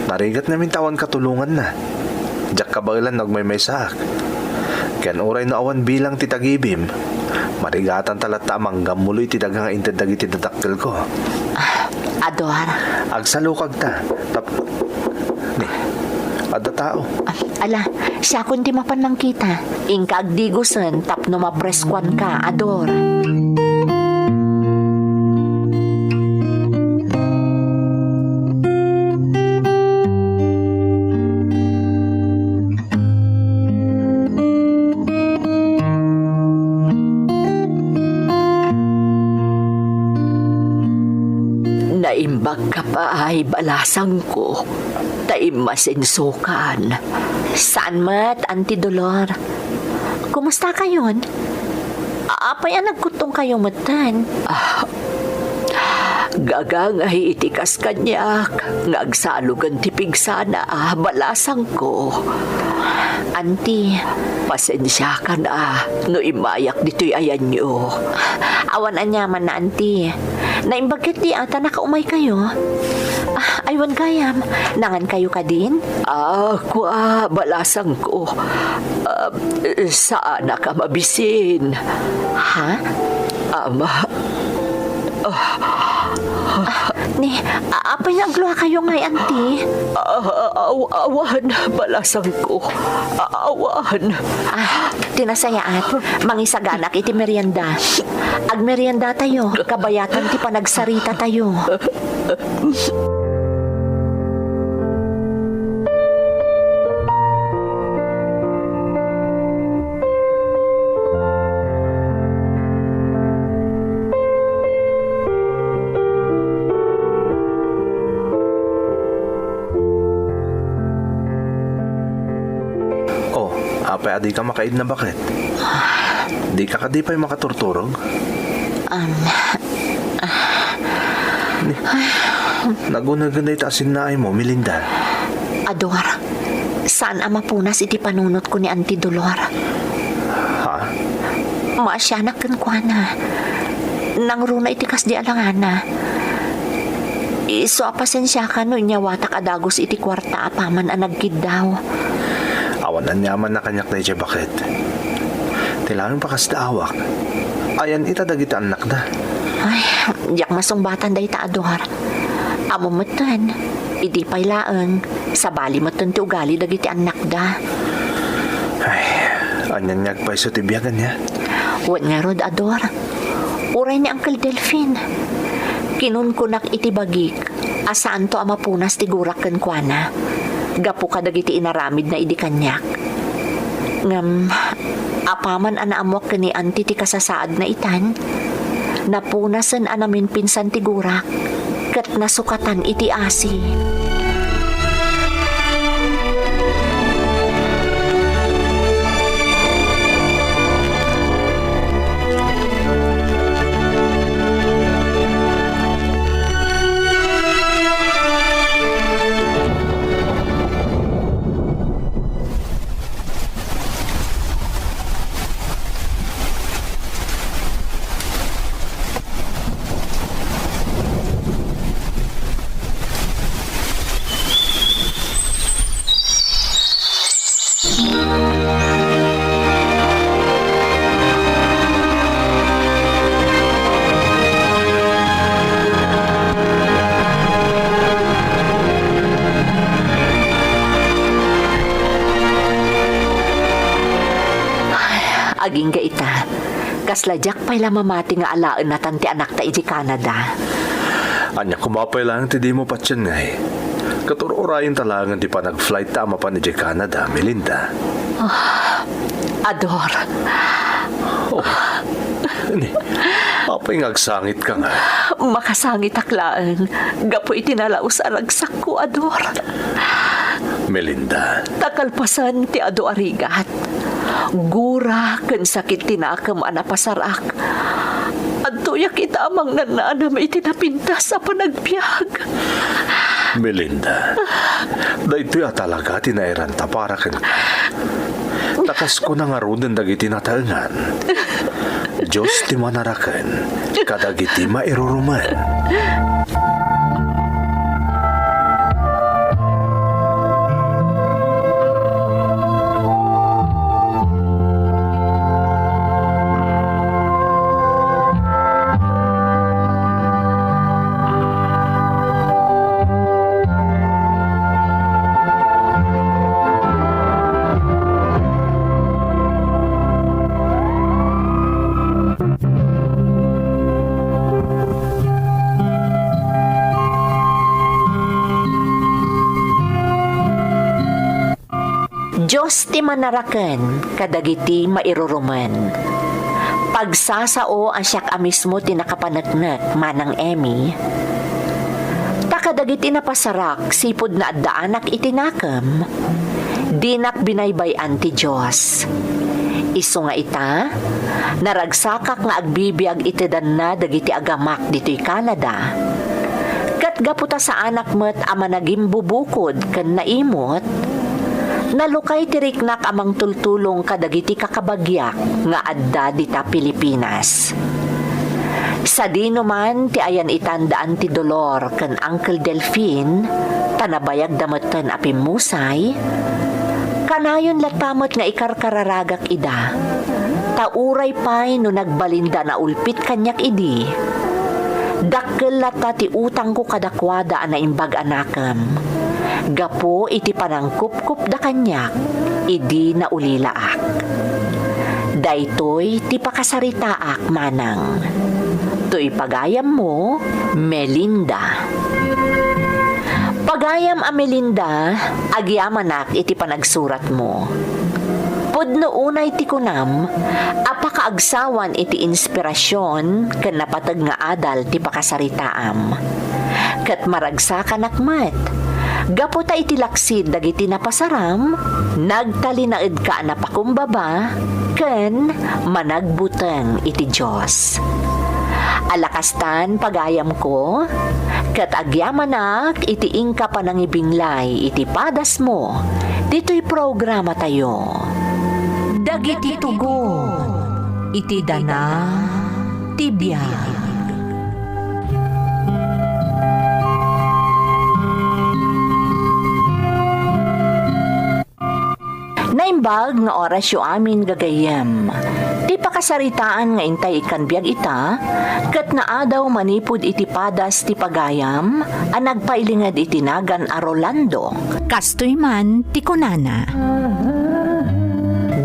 Narigat ngamin ta awan katulonganna. Diak kabaelan no agmaymaysaak. Ken uray no awan bilang ti tagibim, marigatanta latta a manggammulo iti daga nga inted dagiti dadakkelko. Ah, Ador. Agsalukagta. Tap-, ni, adda tao. Ah, ala, siakon ti mapan mangkita. Inka agdigosen tapno mapreskuanka, Ador. Naimbagka pay, balasangko, ta immasensokan. Saan met, Auntie Dolor? Kumusta kayon? A-, apay a nagkuttongkayo metten? Ah, gagangay iti kas kaniak nga agsalugen ti pigsana, a, balasangko. Auntie. Pasensiakan, a, no immayak ditoy ayanyo. Awan aniaman na, Auntie. Naimbag ketdi a ta nakaumaykayo. Ah, aywan gayam, nangankayo kadin? Ah, kua, balasangko. Ah, saanak a mabisin. Ha? Ama. Ah, ni, a-, apay nga agluakayo ngay, Auntie? Ah, aw-, awan, balasangko. Ah, awan. Ah, ti nasayaat, mangisaganak iti merienda. Agmeriendatayo, kabayatan ti panagsarita tayo. Pay a dika makaidna, baket? Dika kadi pay makaturturog? Um, Ni, nagunegen dayta a sinnaaymo, Melinda. Ador, saan a mapunas iti panunotko ni Auntie Dolor. Ha? Maasianak kenkuana. Nangruna iti kasdi a langana. Isu a pasensiakan no inyawatak a dagus iti kuarta apaman a nagkiddaw. Awan aniamanna kaniak daydiay, baket. Ti laeng pakasdaawak. Ayan ita dagiti annakda. Ay, diak masungbatan dayta, Ador. Ammom metten, idi pay laeng, sabali metten ti ugali dagiti annakda. Ay, anian nga agpayso ti biag ania? Wen ngarud, Ador. Uray ni Uncle Delfin. Kinunkunak iti bagik a saanto a mapunas ti gurak kenkuana gapu kadagiti inaramidna idi kaniak. Ngem apaman a naammuak ken ni Auntie ti kasasaadna itan, napunasen a naminpinsan ti gurak ket nasukatan iti asi. Agingga ita, kasla diak pay la mamati nga alaennatan ti anakta idiay Canada. Ania koma pay laeng ti dimo patien ngay? Ket ur-urayenta laengen ti panag-flightta a mapan idiay Canada, Melinda. Ah, Ador. Oh. Ni, apay nga agsangitka ngay? Makasangitak laeng gapu iti nalaus a ragsakko, Ador. Melinda. Ta kalpasan ti adu a rigat, gura ken sakit ti nakem a napasarak, adtoyak ita a mangnananam iti napintas a panagbiag. Melinda, daytoy a talaga ti nairanta para kenka. Ta kas kuna ngaruden dagiti nataengan, Dios ti manaraken kadagiti mairurumen. Dios ti manaraken kadagiti mairurumen. Pagsasao a siak a mismo ti nakapaneknek, Manang Emmy. Ta kadagiti napasarak sipud naaddaanak iti nakem, dinak binaybay-an ti Dios. Isu nga ita, naragsakak nga agbibiag iti danna dagiti agamak ditoy Canada. Ket gapu ta saanak met a managimbubukod ken naimut, nalukay ti riknak a mangtultulong kadagiti kakabagiak nga adda dita Pilipinas. Sadino man ti ayan-itan da Auntie Dolor ken Uncle Delfin, ta nabayagda metten a pimmusay, kanayon latta met nga ikarkararagak ida. Ta uray pay no nagbalinda a naulpit kaniak idi, dakkel latta ti utangko kadakuada a naimbag a nakem, gapu iti panangkupkupda kaniak idi naulilaak. Daytoy ti pakasaritaak, Manang. Toy pagayammo, Melinda. Pagayam a Melinda, agyamanak iti panagsuratmo. Pudno unay ti kunam a pakaagsawan iti inspirasyon ken napateg nga adal ti pakasaritaam. Ket maragsakanak met Gapu ta iti laksid dagiti napasaram, nagtalinaedka a napakumbaba ken managbuteng iti Dios. Alakastan, pagayamko, ket agyamanak iti inka panangibinglay iti padasmo ditoy programatayo. Dagiti tugon iti dana ti biag. Naimbag nga orasyo amin, gagayyem. Ti pakasaritaan nga intay ikkan biag ita, ket naadaw manipud iti padas ti pagayam a nagpailinged iti nagan a Rolando. Kastoy man ti kunana.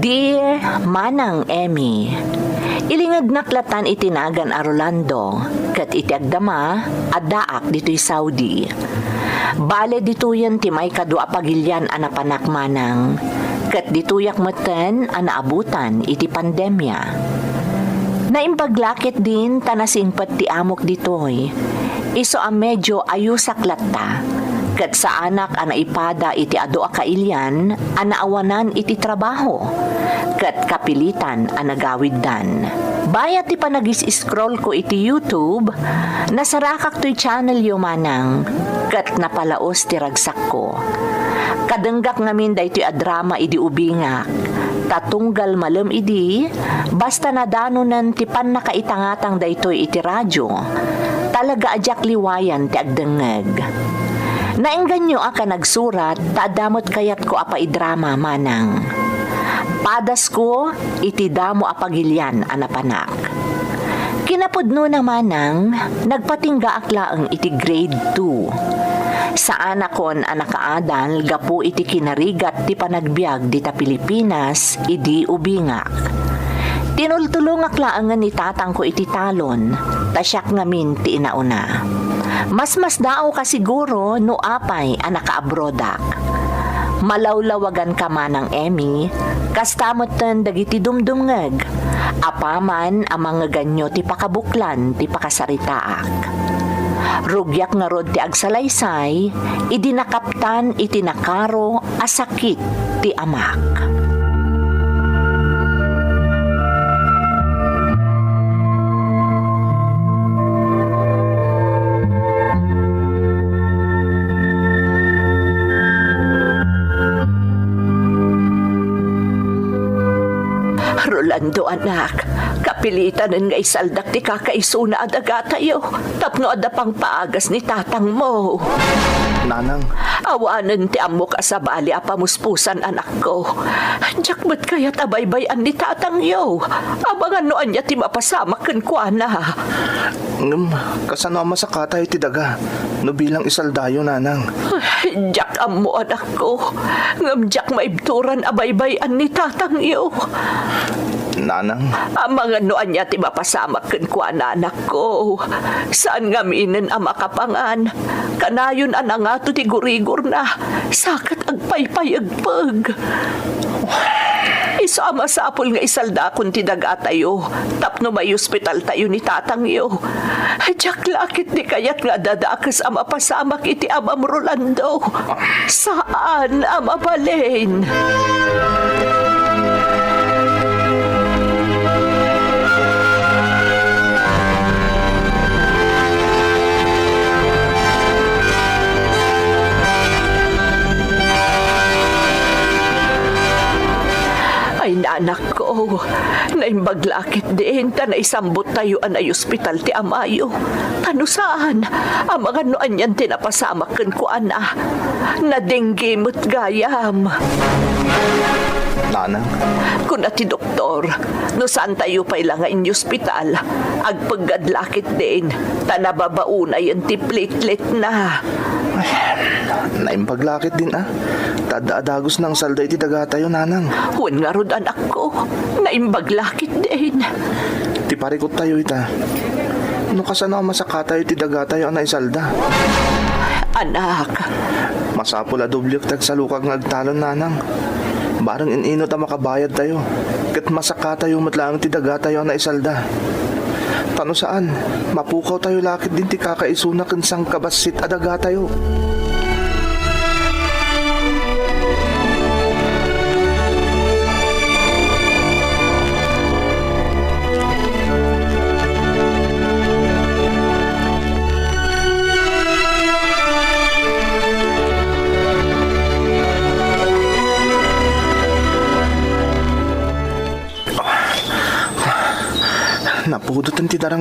Dear Manang Emmy, ilingednak latan iti nagan a Rolando, ket iti agdama, addaak ditoy Saudi. Bale, ditoyen ti maikadua a pagilian a napanak, manang, ket ditoyak metten a naabutan iti pandemia. Naimbag la ketdin ta nasingpet ti amok ditoy, isu a medio ayusak latta, ket saanak a naipada iti adu a kailian a naawanan iti trabaho, ket kapilitan a nagawiddan. Bayat ti panagis-scroll ko iti YouTube, nasarakak toy channel yo, manang, ket napalaos ti ragsakko. Kadenggak ngamin daytoy a drama idi ubingak, ta tunggal malem idi, basta nadanonen ti pannakaitangatang daytoy iti radio, talaga a diak liwayan ti agdengngeg. Naengganyoak a nagsurat ta adda met kayatko a paidrama, manang. Padasko iti damo a pagilian a napanak. Kinapudnona, manang, nagpatinggaak laeng iti grade two. Saanakon a nakaadal gapu iti kinarigat ti panagbiag dita Pilipinas idi ubingak. Tinultulongak laengen ni tatangko iti talon, ta siak ngamin ti inauna. Masmasdaawka siguro no apay a nakaabroadak. Malawlawaganka, manang Emmy, kasta metten dagiti dumdumngeg. Apaman a mangngeganyo ti pakabuklan ti pakasaritaak. Rugiak ngarud ti agsalaysay idi nakaptan iti nakaro a sakit ti amak. Rolando, anak, kapilitanen nga isaldak ti kakaisuna a dagatayo tapno adda pangpaagas ni tatangmo. Nanang. Awanen ti ammok a sabali a pamuspusan, anakko. Diak met kayat a baybay-an ni tatangyo. Amangan no ania ti mapasamak kenkuana. Ngem, kasano a masakatayo iti daga no bilang isaldayo, nanang? Ay, diak ammo, anakko. Ngem diak maibturan a baybay-an ni tatangyo. Nanang. Amangan no ania ti mapasamak kenkuana, anakko. Saan ngaminen a makapangan. Kanayon a nangato ti gurigorna, sa ket agpaypayegpeg. Isu a masapul nga isaldakon ti dagatayo tapno maiospitaltayo ni tatangyo. Diak la ketdi kayat nga adda dakes a mapasamak iti amam, Rolando. Saan a mabalin. Ay, nanakko, naimbag la ketdin ta naisambuttayo a naiospital ti amayo. Ta no saan, amangan no anian ti napasamak kenkuana. Nadengge met gayam. Nanang. Kuna ti doktor, no saantayo pay la nga iniospital, agpeggad la ketdin, ta nababaonayen ti plateletna. Ay, naimbag la ketdin a. Ta adda a dagos nga isalda iti dagatayo, nanang. Wen ngarud, anakko, naimbag la ketdin. Ti parikuttayo ita. No kasano a masakatayo iti dagatayo a naisalda? Anak. Masapul a doblek ti agsalukag nga agtalon, nanang. Bareng in-inut a makabayadtayo, ket masakatayo met laeng ti dagatayo a naisalda. Ta no saan, mapukawtayo la ketdin ti kakaisuna ken sangkabassit a dagatayo.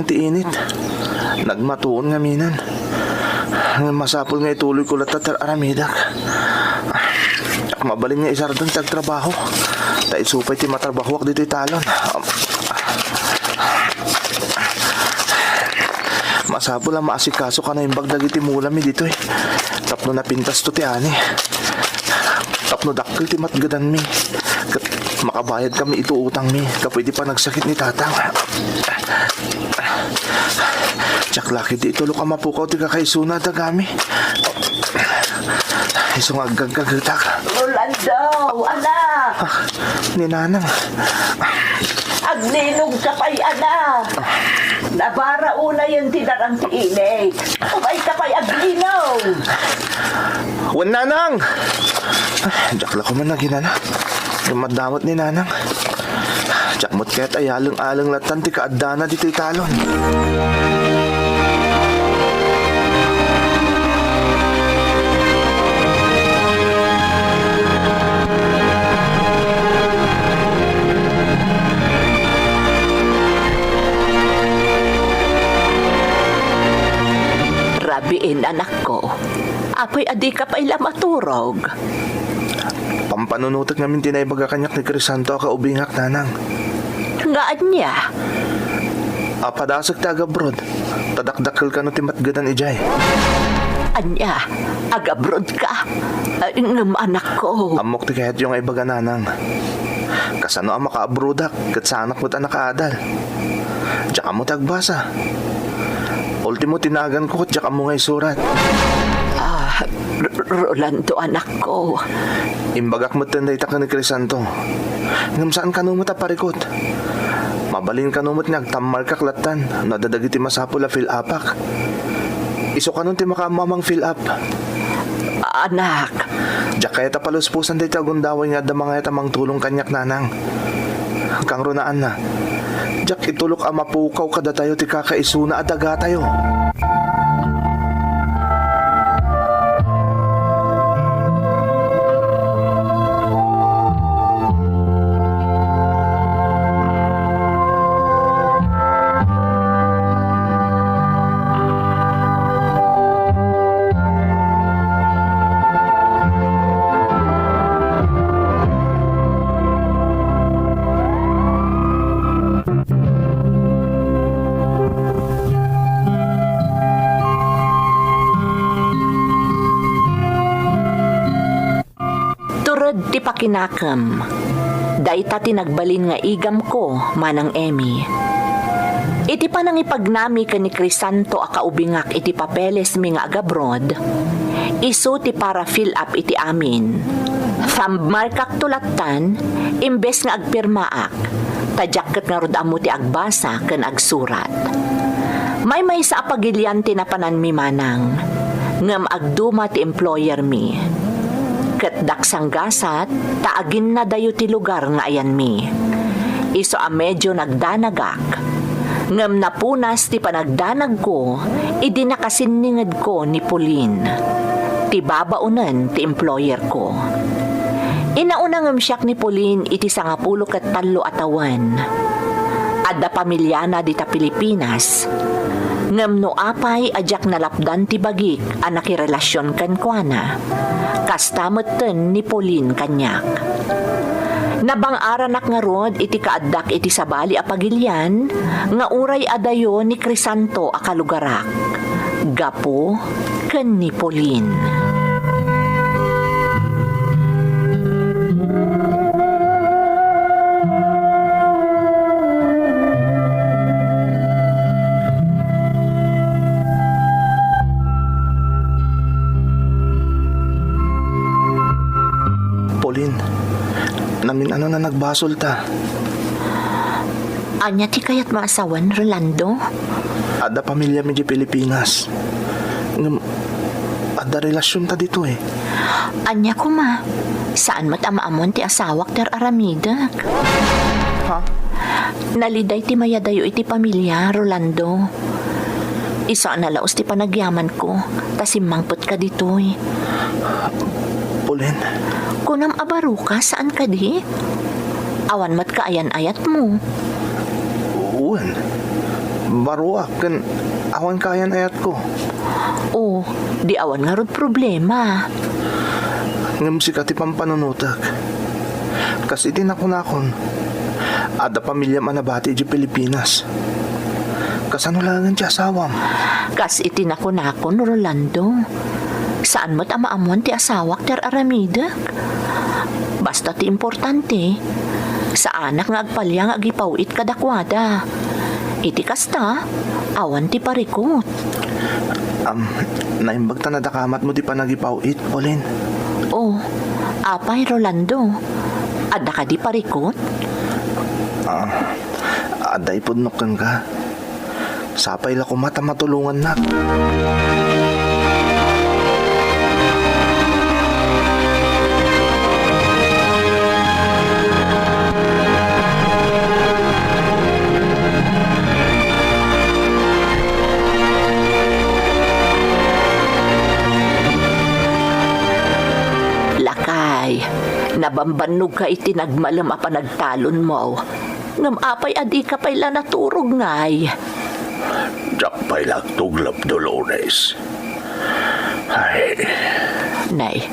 ti init. Nagmatuon ngamin. Masapul nga ituloyko latta ti ar-aramidak. Mabalin nga isardeng ti agtrabaho. Ta isu pay ti matrabahoak ditoy talon. Masapul a maasikaso ka naimbag dagiti mulami ditoy. Tapno napintasto ti ani. Tapno dakkel ti matgedanmi. Ket makabayad kami iti utangmi. Kapuy ti panagsakit ni tatang. Diak la ketdi itulok a mapukaw ti kakaisuna a dagami. Isu nga aggaggagetak. Rolando, anak! Ah, ni Nanang. Aglinong ka pay, anak! Nabara unayen ti darang ti init. Umay ka pay aglinong! Wen, Nanang! Ay, diak la koma naginana. Madamot ni Nanang. Diak met kayat a yaleng-aleng lattan ti kaaddana ditoy talon. Rabiin, anakko. Apay a dika pay la maturog? Pampanunotek ngamin ti naibaga kaniak ni Crisanto a kaubingak, Nanang. Nga ania? A padasek ti agabroad, ta dakdakkel kano ti matgedan idiay. Ania? Agabroad ka? Ay, ngem anakko. Ammok ti kayatyo nga ibaga, Nanang. Kasano a makaabroadak ket saanak met a nakaadal? Diak ammo ti agbasa. Ultimo ti naganko ket diak ammo nga isurat. Ah, R-, Rolando, anakko. Imbagak metten dayta ken ni Crisanto. Ngem saan kano met a parikut. Mabalin kano met nga agtammarkak lattan no adda dagiti masapul a fill-upak. Isu kanon ti makaammo a mang-fill up. Anak. Diak kayat a palusposan daytoy a gundaway nga adda mangayat a mangtulong kaniak, Nanang. Kangrunaanna, diak itulok a mapukaw kadatayo ti kakaisuna a dagatayo. Tured ti pakinakem. Dayta ti nagbalin nga igamko, Manang Emmy. Iti panangipagnami ken ni Crisanto a kaubingak iti papelesmi nga agabroad, isu ti para-fill up iti amin. Thumb markakto lattan, imbes nga agpirmaak, ta diak ket ngarud ammo ti agbasa ken agsurat. Maymaysa a pagilian ti napananmi, Manang, ngem agduma ti employermi. Ket daksanggasat ta aginnadayo ti lugar nga ayanmi. Isu a medio nagdanagak, ngem napunas ti panagdanagko idi nakasinningedko ni Pauline, ti babaonen ti employerko. Inauna ngem siak ni Pauline iti sangapulo ket tallo a tawen. Adda pamiliana dita Pilipinas, ngem no apay a diak nalapdan ti bagik a nakirelasion kenkuana, kasta metten ni Pauline kaniak. Nabang-aranak ngarud iti kaaddak iti sabali a pagilian nga uray adayo ni Crisanto a kalugarak, gapu ken ni Pauline. Pauline, namin-ano a nagbasolta. Ania ti kayatmo a sawen, Rolando? Adda pamiliam idiay Pilipinas. Ngem, adda relasionta ditoy. Ania koma? Saan met a maammoan ti asawak ti ar-aramidek. Ha? Naliday ti mayadayo iti pamilia, Rolando. Isu a nalaus ti panagyamanko, ta simmangpetka ditoy. Pauline. Kunam a baro ka, saan kadi? Awan met kaayan-ayatmo. Wen. Baroak ken awan kayan ayatko. O, di awan ngarud problema. Ngem sika ti pampanunotek. Kas iti nakunakon, adda pamiliam a nabati idiay Pilipinas. Kasano laengen ti asawam? Kas iti nakunakon, Rolando, saan met a maammoan ti asawak ti ar-aramidek. Basta ti importante, saanak nga agpalia nga agipaw-it kadakuada. Iti kasta, awan ti parikut. Am, naimbag ta nadakamatmo ti panagipaw-it, Pauline. O, apay, Rolando, adda kadi parikut? Ah, adda ipudnok kenka. Sapay la koma ta matulongannak. Lakay, nabambannogka iti nagmalem a panagtalonmo. Ngem apay a dika pay la naturog, ngay? Diak pay la agtuglep, Dolores. Ay. Nay,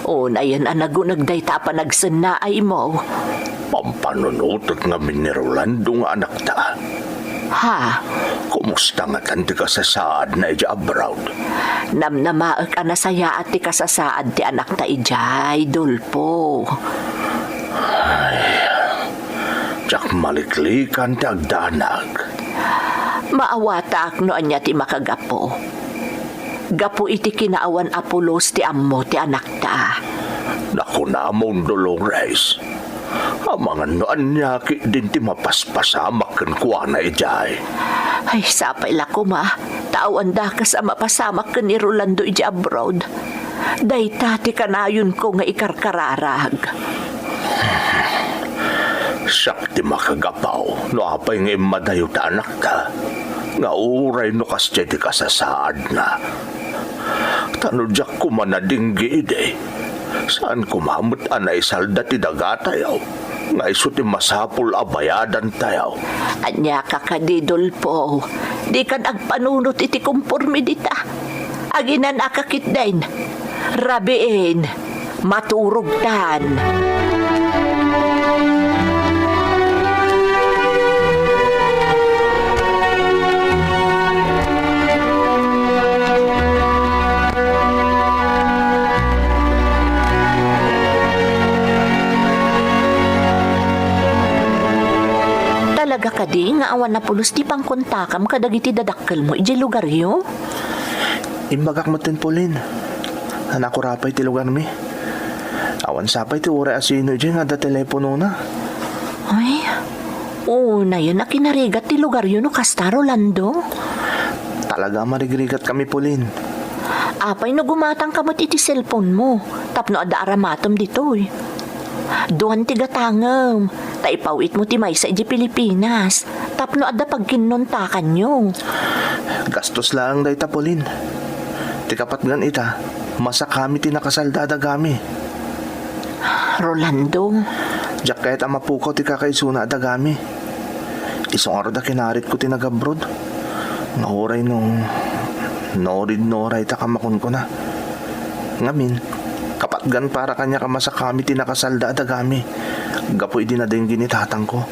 unayen a naguneg dayta a panagsennaaymo. Pampanunotek ngamin ni Rolando nga anakta. Ha? Kumusta ngatan ti kasasaadna idiay abroad? Namnamaek a nasayaat ti kasasaad ti anakta idiay, Dolfo. Ay, diak maliklikan ti agdanag. Maawatak no ania ti makagapu. Gapu iti kinaawan a pulos ti ammo ti anakta. Nakunamon, Dolores, amangan no ania ketdin ti mapaspasamak kenkuana idiay. Ay, sapay la koma, ta awan dakes a mapasamak ken ni Rolando idiay abroad. Dayta ti kanayonko nga ikarkararag. Siak ti makagapu no apay nga immadayo ti anakta, nga uray no kasdiay ti kasasaadna. Ta no diak koma nadenggi idi, saan koma met a naisalda ti dagatayo nga isu ti masapul a bayadantayo. Ania ka kadi, Dolfo? Dikan agpanunot iti komporme dita. Aginan-aka ketdin. Rabiin, maturogtan. Talaga kadi nga awan a pulos ti pangkontakam kadagiti dadakkelmo idiay lugaryo? Imbagak metten, Pauline. Nakura pay ti lugarmi. Awan sapay ti uray a sino idiay nga adda teleponona. Ay, unayen a kinarigat ti lugaryo no kasta, Rolando. Talaga a marigrigatkami, Pauline. Apay no gumatangka met iti cellphone mo tapno adda aramatem ditoy? Duan ti gatangem, ta ipaw-itmo ti maysa idiay Pilipinas tapno adda pagkinnontakanyo. Gastos laeng dayta, Pauline. Ti kapatgan ita, masakami ti nakasalda a dagami. Rolando. Diak kayat a mapukaw ti kakaisuna a dagami. Isu ngarud a kinaritko ti nagabroad. Nga uray no, no uray ta kamakunkuna. Ngamin, kapatgan para kaniak a masakami ti nakasalda a dagami gapu idi nadenggi ni tatangko.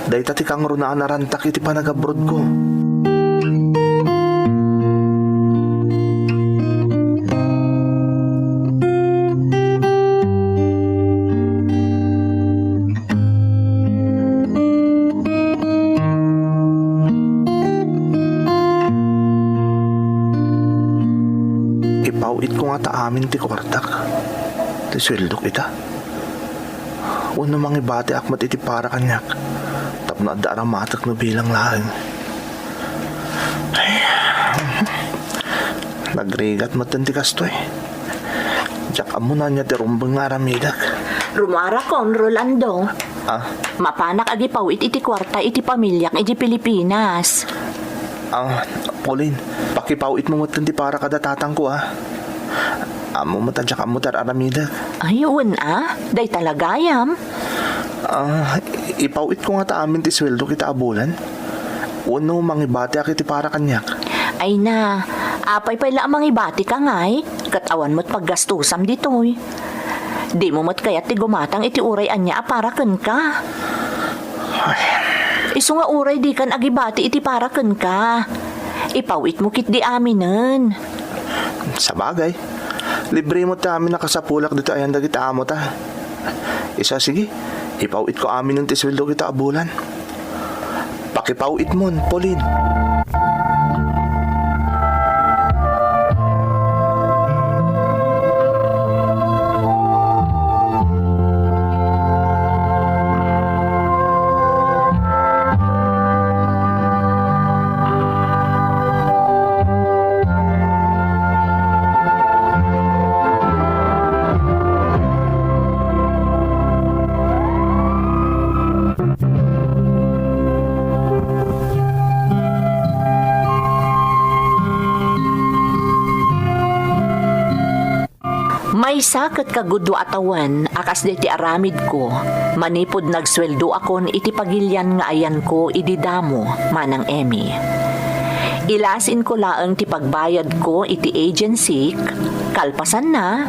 Dayta ti kangrunaan a rantak iti panagabroadko. Ipaw-itko ngata amin ti kuartak, ti sueldok ita. Wenno mangibatiak met iti para kaniak tapno adda aramatek no bilang laeng. Ay, nagrigat metten ti kastoy. Diak ammo no ania ti rumbeng nga aramidek. Rumuarakon, Rolando. Ah? Mapanak agipaw-it iti kuarta iti pamiliak iti Pilipinas. Ah, Pauline, pakipaw-itmo metten ti para kada tatangko, ah. Ammo met a diak ammo ti ar-aramidek. Ay, wen a, dayta la gayam. Ah, ipaw-itko ngata amin ti sueldok ita a bulan. Wenno mangibatiak iti para kaniak? Ay na, apay pay la a mangibatika ngay, ket awan met paggastosam ditoy. Dimo met kayat ti gumatang iti uray ania a para kenka? Ay. Isu nga uray dikan agibati iti para kenka, ipaw-itmo ketdi aminen. Sabagay, libre met ti amin a kasapulak ditoy ayan dagiti amota. Isu, sige, ipaw-itko aminen ti sueldo ita a bulan. Pakipaw-itmon, Pauline. Maysa ket kagudua a tawen a kasdi ti aramidko, manipud nagsueldoakon iti pagilian nga ayanko idi damo, Manang Emmy. Ilasinko laeng ti pagbayadko iti agency, kalpasanna,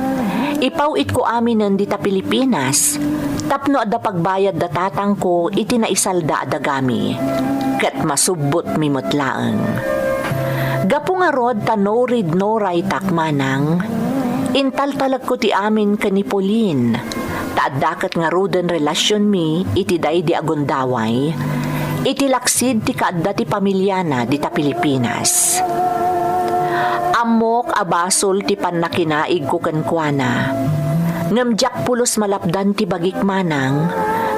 ipaw-itko aminen dita Pilipinas, tapno adda pagbayad da tatangko iti naisalda a dagami, ket masubbotmi met laeng. Gapu ngarud ta no read no write-ak, Manang, intaltalekko ti amin ken ni Pauline, ta adda ket ngaruden relasionmi iti daydi a gundaway, iti laksid ti kaadda ti pamiliana dita Pilipinas. Ammok a basol ti pannakinaigko kenkuana, ngem diak pulos malapdan ti bagik, Manang,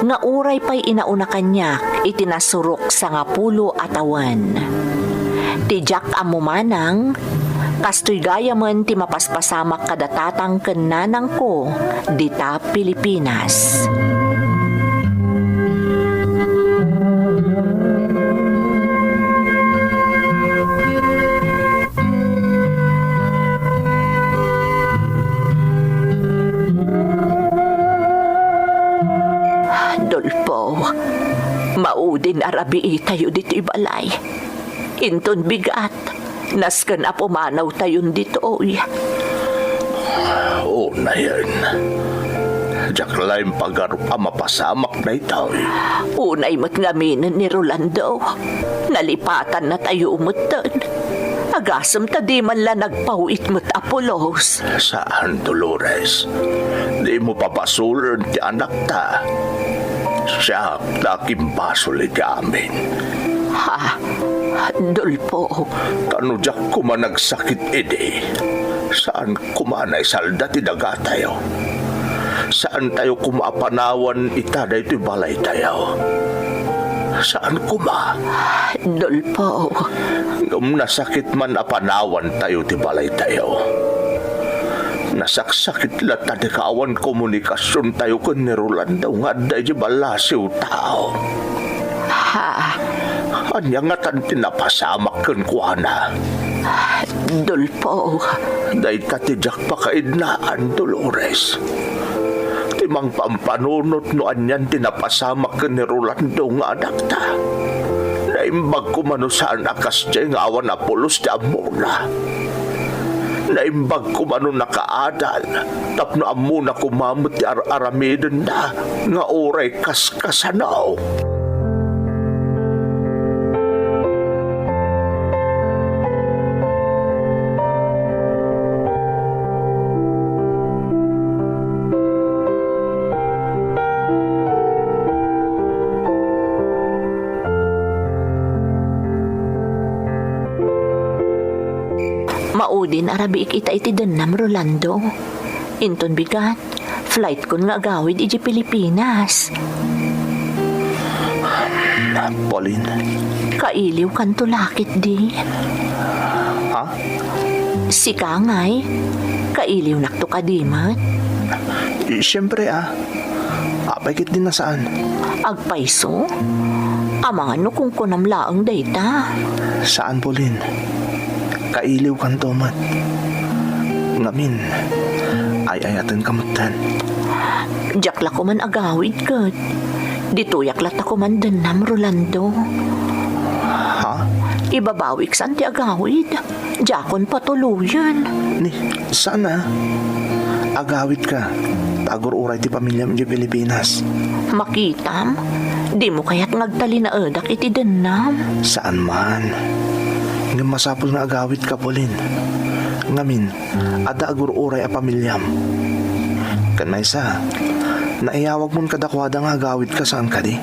nga uray pay inauna kaniak iti nasurok sangapulo a tawen. Ti diak ammo, Manang, kastoy gayamen ti mapaspasamak kada tatang ken nanangko dita Pilipinas. Dolfo, maudin a rabiitayo ditoy balay. Inton bigat, nasken a pumanawtayon ditoy. Unayen, diak la impagarup a mapasamak daytoy. Unay met ngaminen ni Rolando. Nalipatannatayo metten. Agasem ta di man la nagpaw-it met a pulos. Saan, Dolores. Dimo pabasolen ti anakta. Siak ti akimbasol iti amin. Ha? Dolfo. Ta no diak koma nagsakit idi, saan koma naisalda ti dagatayo. Saantayo koma a panawan ita daytoy balaytayo. Saan koma. Dolfo. Ngem nasakit man a panawantayo ti balaytayo. Nasaksakit latta ti kaawan komunikasiontayo ken ni Rolando nga adda idiay ballasiw tao. Ha? Ania ngatan ti napasamak kenkuana? Dolfo. Dayta ti diak pakaidnaan, Dolores. Ti mangpampanunot no anian ti napasamak ken ni Rolando nga anakta. Naimbag koma no saan a kasdiay nga awan a pulos ti ammona. Naimbag koma no nakaadal tapno ammona koma met ti ar-aramidenna nga uray kas kasano. Maudin a rabiik ita iti dennam, Rolando. Inton bigat, flightkon nga agawid idiay Pilipinas. Pauline. Kailiwkanto la ketdi. Ha? Sika ngay, kailiwnakto kadi met? Eh, siempre, ah. Apay ketdi a saan? Agpayso? Amangan no kunkunam laeng dayta. Saan, Pauline. Kailiwkanto met. Ngamin, ay-ayatenka metten. Diak la koman agawid ket ditoyak latta koman dennam, Rolando. Ha? Ibabawik san ti agawid. Diakon patuloyen. Ni, saan a? Agawidka, ta agur-uray ti pamiliam idiay Pilipinas. Makitam, dimo kayat nga agtalinaedak iti dennam? Saan man. Ngem masapul nga agawidka, Pauline. Ngamin, adda agur-uray a pamiliam. Ken maysa, naiyawagmon kadakuada nga agawidka, saan kadi?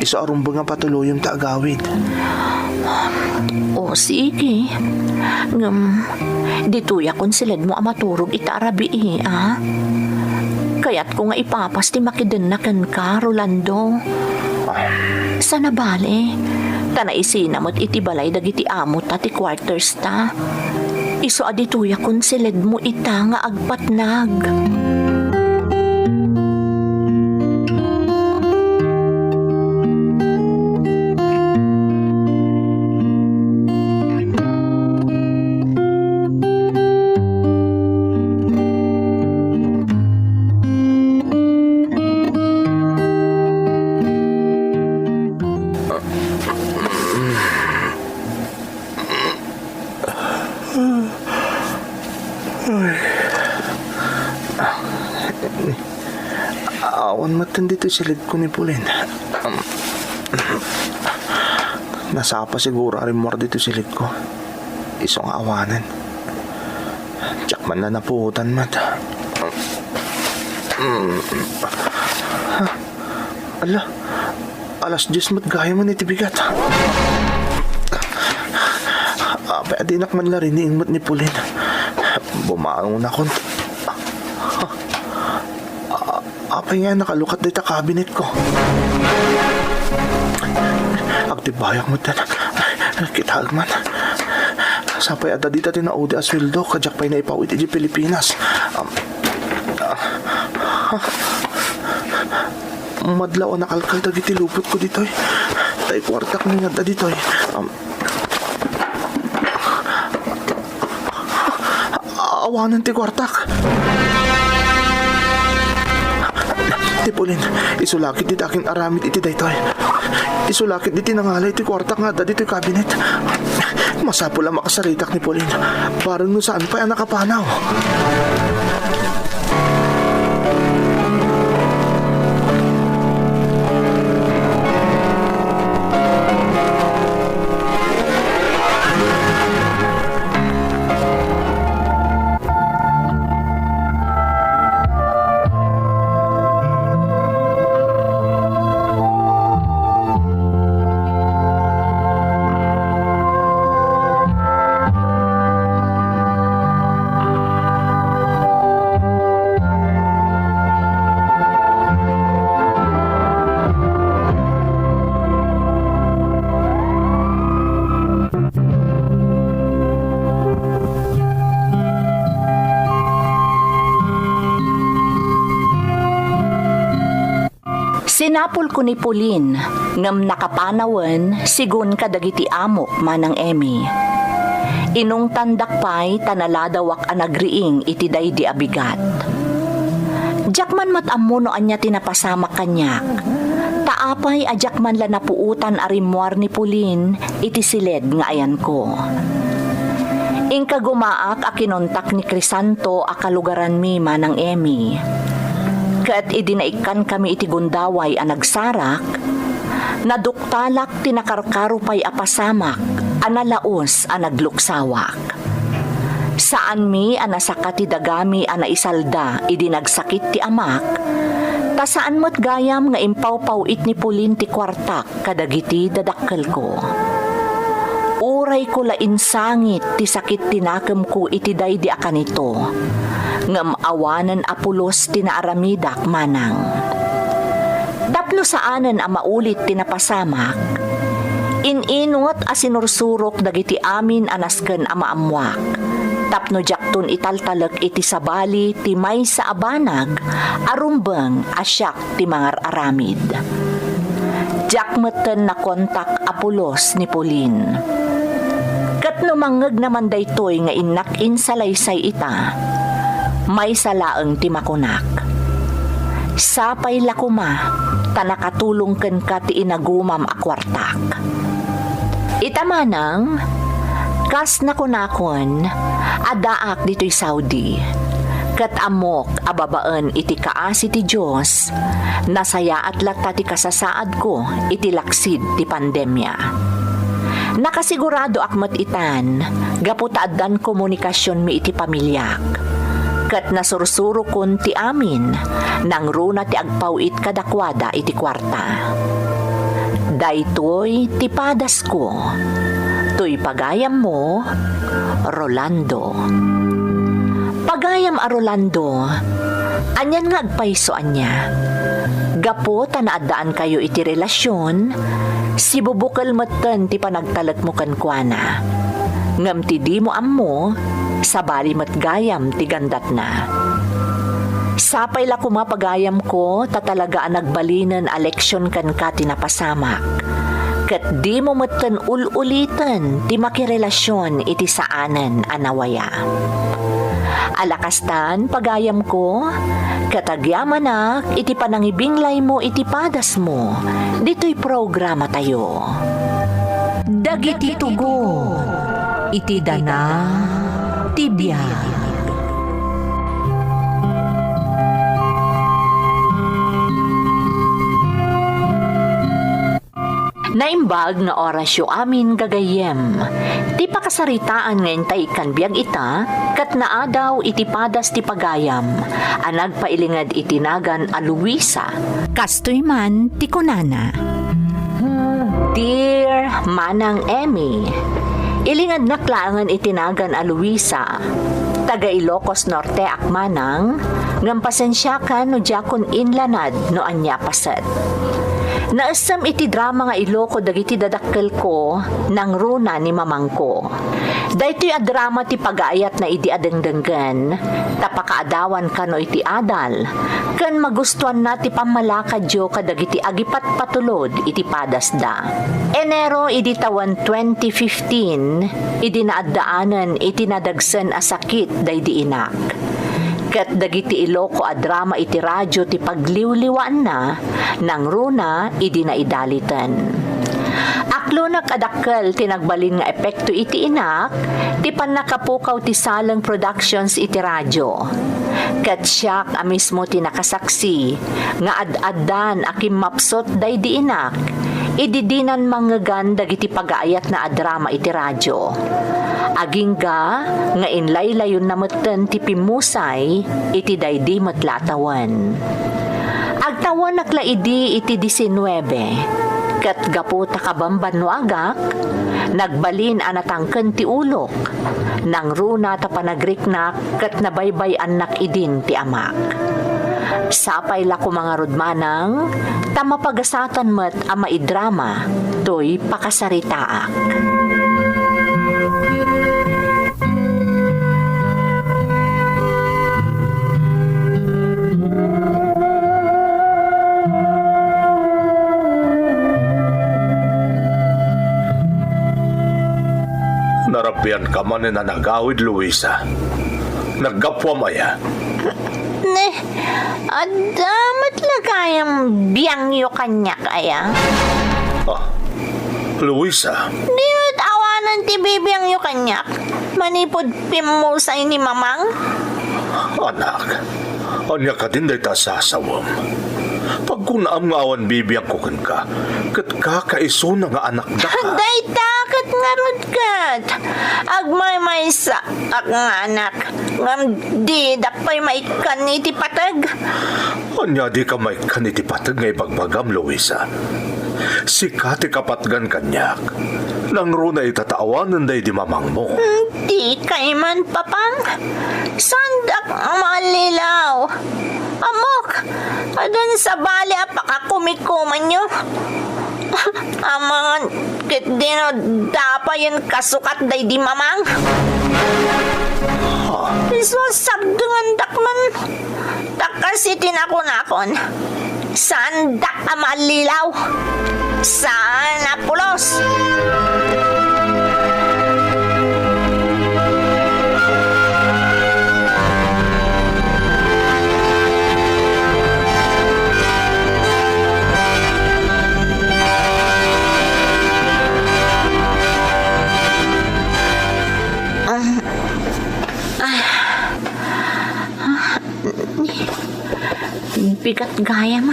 Isu a rumbeng a patuloyem ta agawid. O, sige. Ngem, ditoyakon siledmo a maturog ita a rabii, a? Kayatko nga ipapas ti makidenna kenka, Rolando. Saan a bale, ta naisina met iti balay dagiti amota ti quarters ta. Isu a ditoyakon siledmo ita nga agpatnag. Ay. Awan met ditoy siledko ni Pauline. Nasapa siguro a rimmuar ditoy siledko. Isu nga awanen. Diak man la napuotan met. Ha? Ala, alas dies met gayam iti bigat. Apay a dinak man la riniing met ni Pauline. Bumangonakon. Apay nga nakalukat dayta kabinetko? Agtibbayak met. Kitaek man. Sapay adda dita ti naudi a sueldo, ket diak pay naipaw iti Pilipinas. Um, ah, ah. Madlaw a nakalkal dagiti lupotko ditoy. Tay kuartak nga adda ditoy. Um, awanen ti kuartak. Ti Pauline, isu la ketdi ti akin-aramid iti daytoy. Isu la ketdi ti nangala iti kuartak nga adda ditoy kabinet. Masapul a makasaritak ni Pauline. Bareng no saan pay a nakapanaw. Sinapulko ni Pauline, ngem nakapanawen sigun kadagiti amok, Manang Emmy. Inungtandak pay ta naladawak a nagriing iti daydi a bigat. Diak man met ammo no ania ti napasamak kaniak. Ta apay a diak man la napuotan a rimmuar ni Pauline iti siled nga ayanko. Inkagumaak a kinontak ni Crisanto a kalugaranmi, Manang Emmy. Ket idi naikkankami iti gundaway a nagsarak, naduktalak ti nakarkaro pay a pasamak a nalaus a nagluksawak. Saanmi a nasaka ti dagami a naisalda idi nagsakit ti amak, ta saan met gayam nga impawpaw-it ni Pauline ti kuartak kadagiti dadakkelko. Urayko la insangit ti sakit ti nakemko iti daydi a kanito, ngem awanen a pulos ti naaramidak, Manang. Tapno saanen a maulit ti napasamak, in-inut a sinursurok dagiti amin a nasken a maammuak, tapno diakton italtalek iti sabali ti maysa a banag a rumbeng a siak ti mangar-aramid. Diak metten nakontak a pulos ni Pauline. Ket no mangngegna man daytoy nga innak insalaysay ita, maysa laeng ti makunak. Sapay la koma ta nakatulong kenka ti inagumam a kuartak. Ita manang, kas nakunakon, addaak ditoy Saudi. Ket ammok a babaen iti kaasi ti Dios, nasayaat latta ti kasasaadko iti laksid ti pandemia. Nakasiguradoak met itan gapu ta addan komunikasionmi iti pamiliak. Ket nasursurokon ti amin, nangruna ti agpaw-it kadakuada iti kuarta. Daytoy ti padasko. Toy pagayammo, Rolando. Pagayam a Rolando, anian nga agpayso ania? Gapu ta naaddaankayo iti relasion, sibubukel metten ti panagtalekmo kenkuana. Ngem ti dimo ammo, sabali met gayam ti gandatna. Sapay la koma pagayamko ta talaga a nagbalinen a leksion kenka ti napasamak. Ket dimo metten ul-uliten ti makirelasion iti saanen a nawaya. Ala kastan, pagayamko, ket agyamanak iti panangibinglaymo iti padasmo ditoy programatayo. Dagiti tugot iti dana ti biag. Naimbag nga orasyo amin, gagayyem. Ti pakasaritaan nga intay ikkan biag ita, ket naadaw iti padas ti pagayam a nagpailinged iti nagan a Luisa. Kastoy man ti kunana. Dear Manang Emmy, ilingednak laengen iti nagan a Luisa. Taga Ilocos Norteak manang, ngem pasensiakan no diakon inlanad no ania paset. Naessem iti drama nga iloko dagiti dadakkelko, nangruna ni mamangko. Daytoy a drama ti pagaayatna idi a dengdenggen, ta pakaadawan kano iti adal, ken magustuanna ti pammalakadyo kadagiti agipatpatulod iti padasda. Enero idi tawen twenty fifteen, idi naaddaanen iti nadagsen a sakit daydi inak. Ket dagiti iloko a drama iti radio ti pagliwliwaanna, nangruna idi naidaliten. Aklonek a dakkel ti nagbalin nga epekto iti inak ti pannakapukaw ti Saleng Productions iti radio. Ket siak a mismo ti nakasaksi nga ad-addan a kimmapsut daydi inak idi dinan mangngegan dagiti pagaayatna a drama iti radio. Agingga nga inlaylayonna metten ti pimmusay iti daydi met la a tawen. Agtawenak la idi iti disinnuebe, ket gapu ta kabambannuagak, nagbalin a natangken ti ulok, nangruna ta panagriknak ket nabaybay-annak idin ti amak. Sapay la koma ngarud manang, ta mapagasatan met a maidrama toy pakasaritaak. Narabianka manen a nagawid, Luisa. Naggapuam aya? Ne, adda met la gayam biangyo kaniak aya? Ah, Luisa. Di met awanen ti bibiangyo kaniak manipud pimmusay ni Mamang? Anak, ania kadin dayta a sasawem? Pagkunaam nga awan bibiangko kenka, ket kakaisuna nga anakdaka. Dayta ket ngarud ket agmaymaysa ak nga anak, ngem didak pay maikkan iti pateg. Ania dika maikkan iti pateg nga ibagbagam, Luisa? Sika ti kapatgan kaniak. Nangruna ita ta awanen daydi mamangmo. Hmm, dikay man, Papang. Saandak mallilaw. Ammok, addan sabali a pakakumikumanyo. Amangan ket dino dapayen kasukat daydi mamang. Isu a sagdengendak man. Ta kas iti nakunakon, saandak a mallilaw. Saan a pulos. Bigat gayam.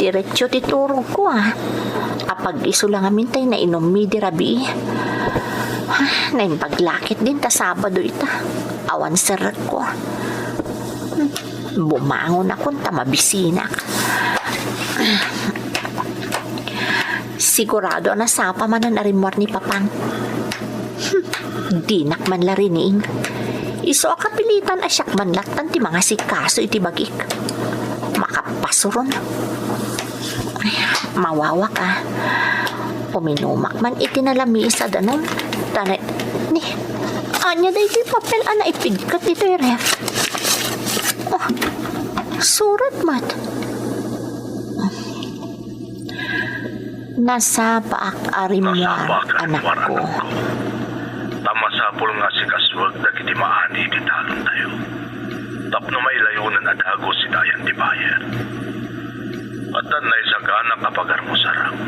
Diretso ti turogko, ah. Apag-isu la ngamin tay nainummi idi rabii. Ah, naimbag la ketdin ta Sabado ita. Awan serrekko. Bumangonakon ta mabisinak. Sigurado a nasapa manen a rimmuar ni Papang. Hmm, dinak man la riniing. Isu a kapilitan a siak man lattan ti mangasikaso iti bagik. Makapasuron. Ay, mawawak, ah. Uminumak man iti nalamisa danum. Tanay, ni, ania daytoy papel a naipigket ditoy ref? Oh, surat met. Nasapaak a rimmuar, anakko. Ta masapul nga asikasuek dagiti maani iti talontayo tapno mailayonen a dagus iti ayan ti bayad. Addan naisaganak a pagarmo, Sarang.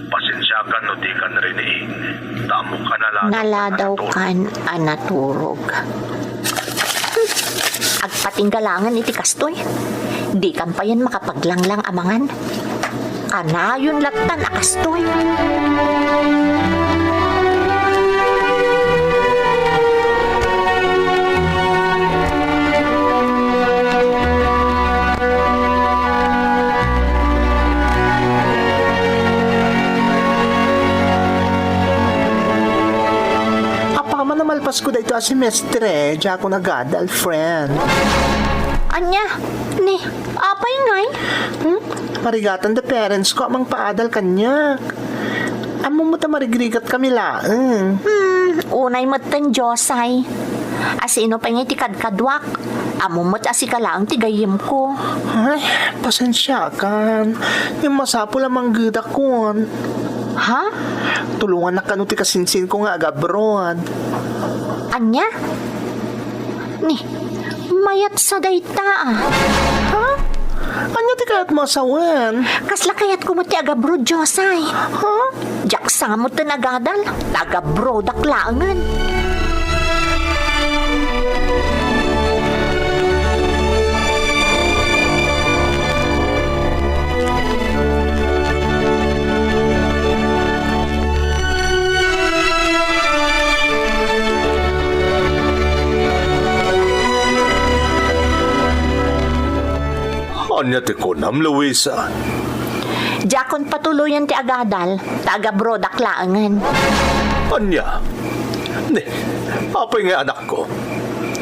Pasensiakan no dikan riniing, ta ammok a naladawkan a naturog. Naladawkan a naturog. Agpatingga laengen iti kastoy. Dikan payen makapaglanglang a mangan. Kanayon lattan a kastoy. Apaman a malpasko daytoy a semestre, diakon agadal, friend. Ania? Ni, apay ngay? Hmm? Marigatan da parents ko a mangpaadal kaniak. Ammom met a marigrigat kami laeng. Hmm, unay metten, Diosay. A sino pay ngay ti kadkaduak? Ammom met a sika laeng ti gayyemko. Ay, pasensiakan. Ngem masapul a manggedakon. Ha? Tulongannak kano ti kasinsinko nga agabroad. Ania? Ni, mayat sa dayta, ah. Ha? Ania ti kayatmo a sawen? Kasla kayatko met ti agabroad, Diosay. Ha? Diak sa met ti nagadal, ta agabroadak laengen. Ania ti kunam, Luisa? Diakon patuloyen ti agadal, ta agabroadak laengen. Ania? Ni, apay ngay, anakko?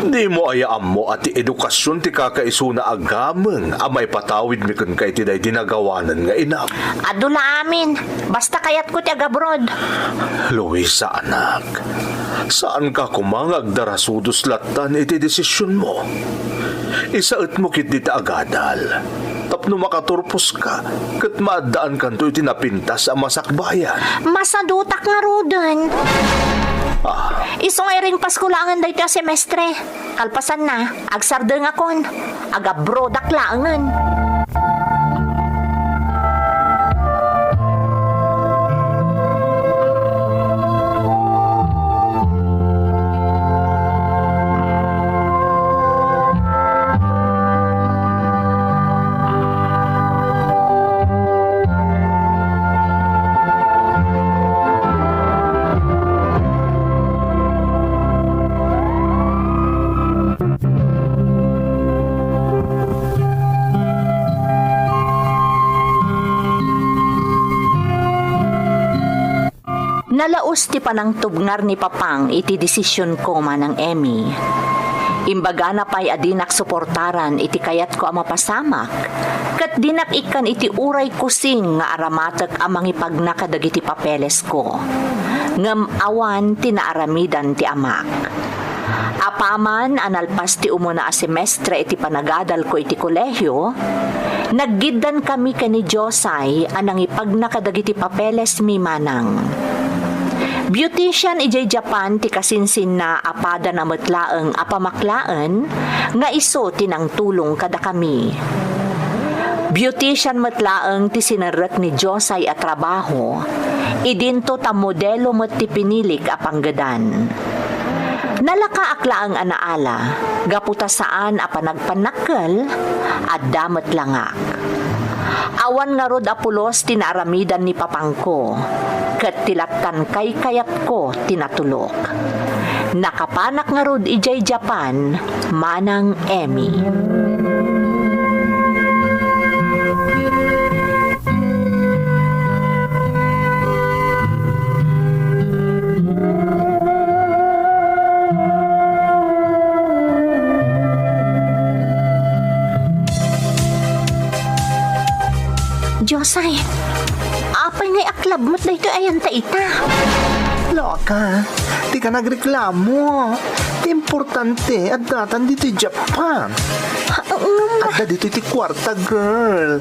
Dimo aya ammo a ti edukasion ti kakaisuna a gameng a maipatawidmi kenka iti daydi nagawanen nga inam? Adu la amin. Basta kayatko ti agabroad. Luisa, anak, saanka koma nga agdarasudos lattan iti desisionmo. Isaetmo ketdi ti agadal tapno makaturposka ket maaddaankanto iti napintas a masakbayan. Masadutak ngaruden. Ah. Isu nga iring Pasko laengen daytoy a semestre. Kalpasanna, agsardengakon. Agabroadak laengen. Nalaus ti panangtubngar ni Papang iti desisionko, Manang Emmy. Imbagana pay a dinak suportaran iti kayatko a mapasamak, ket dinak ikkan iti uray kusing nga aramatek a mangipagna kadagiti papelesko. Ngem awan ti naaramidan ti amak. Apaman a nalpas ti umuna a semestre iti panagadalko iti kolehio, naggiddankami ken ni Diosay a nangipagna kadagiti papelesmi, Manang. Beautician idiay Japan ti kasinsinna a padana met laeng a pamaklaen nga isu ti nangtulong kadakami. Beautician met laeng ti sinerrek ni Diosay a trabaho, idinto ta modelo met ti pinilik a panggedan. Nalakaak laeng a naala, gapu ta saan a panagpannakkel, adda met langak. Awan ngarud a pulos ti naaramidan ni papangko, ket ti lattan kaykayatko ti natulok. Nakapanak ngarud idiay Japan, Manang Emmy. Diosay, apay ngay a club met daytoy ayan ta ita? Loka, dika nagreklamo. Ti importante, addatan ditoy Japan. Ngem adda ditoy ti kuarta, girl.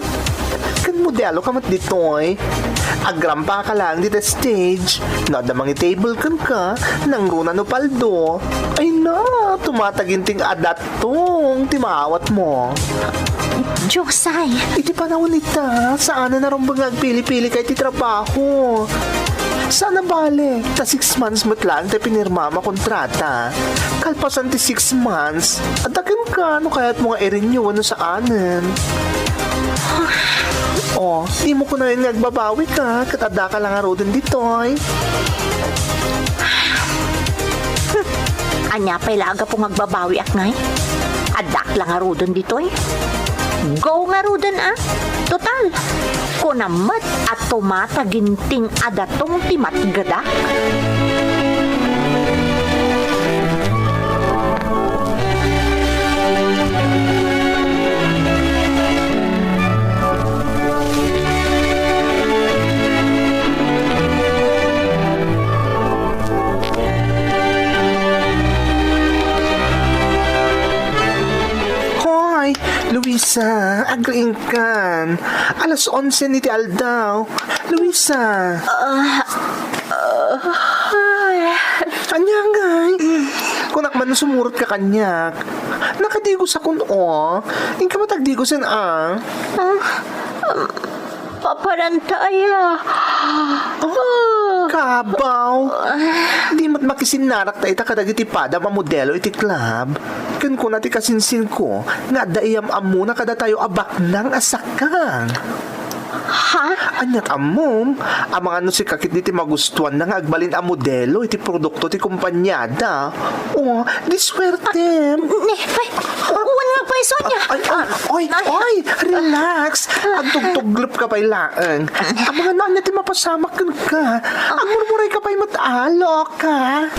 Ken modelo ka met ditoy. Agrampa ka lang dita stage. No adda mangi-table kenka, nangruna no paldo. Ay na, tumataginting a datong ti maawatmo. Diosay. Iti panawen ita, saanen a rumbeng nga agpili-pili ka iti trabaho. Saan a bale, ta six months met laeng ti pinirmam a kontrata. Kalpasan ti six months, adda kenka no kayatmo nga i-renew wenno saanen. O, dimo kunayon nga agbabawi ka, ket addaka la ngaruden ditoy. Ania pay la a gapu nga agbabawiak ngay? Addak la ngaruden ditoy. Go ngaruden a. Total, kunam met a tumataginting a datong ti matgedak. Hoy, Luisa, agriingkan. Alas onse ni ti aldaw. Luisa. Ah, ah, ay. Ania ngay? Kunak man no sumurot ka kaniak. Nakadigos akon, o. Inka met agdigosen, a. Ah, um, paparanta aya. Ah, kabaw. Di met makisinnarak ta ita kadagiti padam a modelo iti club. Ken kuna ti kasinsinko nga adda iyam-ammona kadatayo a baknang a sakang. Ha? Aniat ammom, amangan no sika ketdi ti magustuanna nga agbalin a modelo iti produkto ti kompaniada. O, di suertem. Ne, pay, wen nga pay, Sonia. Ay, ay, oy, ay. Oy, relax. Agtugtuglep ka pay laeng. Amangan no ania ti mapasamak kenka. Agmurmuray ka pay met, a, loka.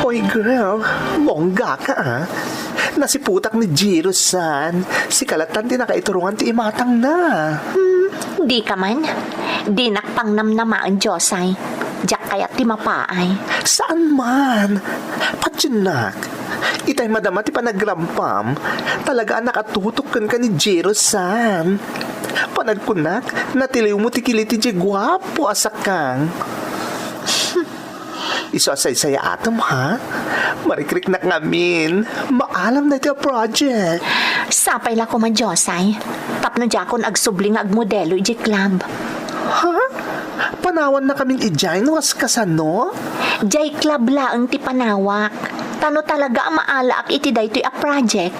Oy, girl, bongga ka, a. Nasiputak ni Jiro-san. Sika lattan ti nakaiturongan ti imatangna. Hmm, dika man. Dinak pangnamnamaen, Diosay. Diak kayat ti mapaay. Saan man? Patiennak. Itay madama ti panagrampam. Talaga a nakatutok kenka ni Jiro-san. Panagkunak, natiliwmo ti kiliti diay guapo a sakang. Isu a saysayaatem, ha? Marikriknak ngamin. Maalam daytoy a project. Sapay la koma, Diosay. Tapno diakon agsubli nga agmodelo idiay club. Ha? Panawannakamin idiay no kas-, kasano? Diay club laeng ti panawak. Ta no talaga a maalaak iti daytoy a project,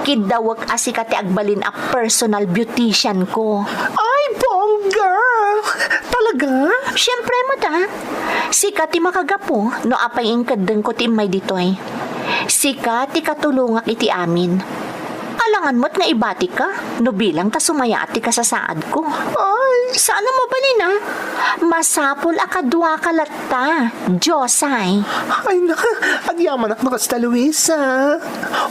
kiddawek a sika ti agbalin a personal beautician ko. Ay, bongga! Talaga? Siempre met, a. Sika ti makagapu no apay inkeddengko ti immay ditoy. Sika ti katulongak iti amin. Alangan met nga ibatika no bilang ta sumayaat ti kasasaadko. Ay. Saan a mabalin, a. Masapul a kaduaka latta, Diosay. Ay na, agyamanak no kasta, Luisa.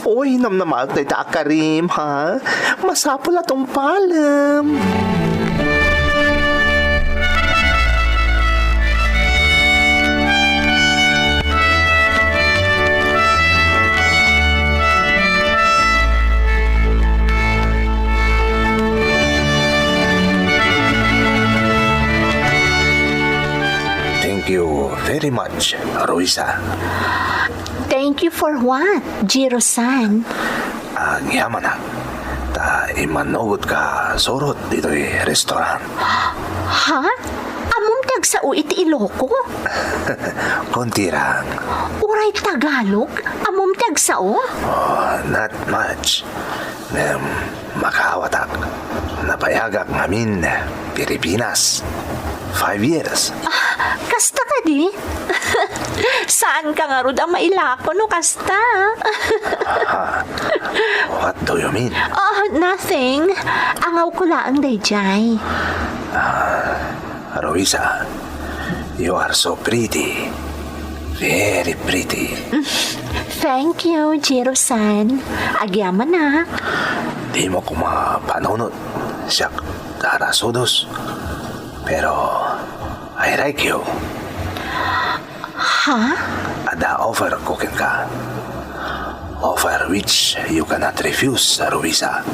Oy, namnamaek dayta a karim, ha? Masapul a tungpalem. Thank you. very much, Ruisa. Thank you for what, Jiro-san? Agyamanak, ta immanugotka surot ditoy restaurant. Ha? Ammom ti agsao iti Iloko? Kontirang. Uray Tagalog? Ammom ti agsao? Oh, not much. Ngem, makaawatak. Nabayagak ngamin Pilipinas. Five years. Ah, kasta kadi? Saanka ngarud a mailako no kasta? Ha? What do you mean? Oh, nothing. Angawko laeng daydiay. Ah, Ruisa, you are so pretty. Very pretty. Thank you, Jiro-san. Agyamanak. Dimo koma panunot, siak, Tara Sudos. Pero I like you. Ha? Adda offerko kenka. Offer which you cannot refuse, Ruisa.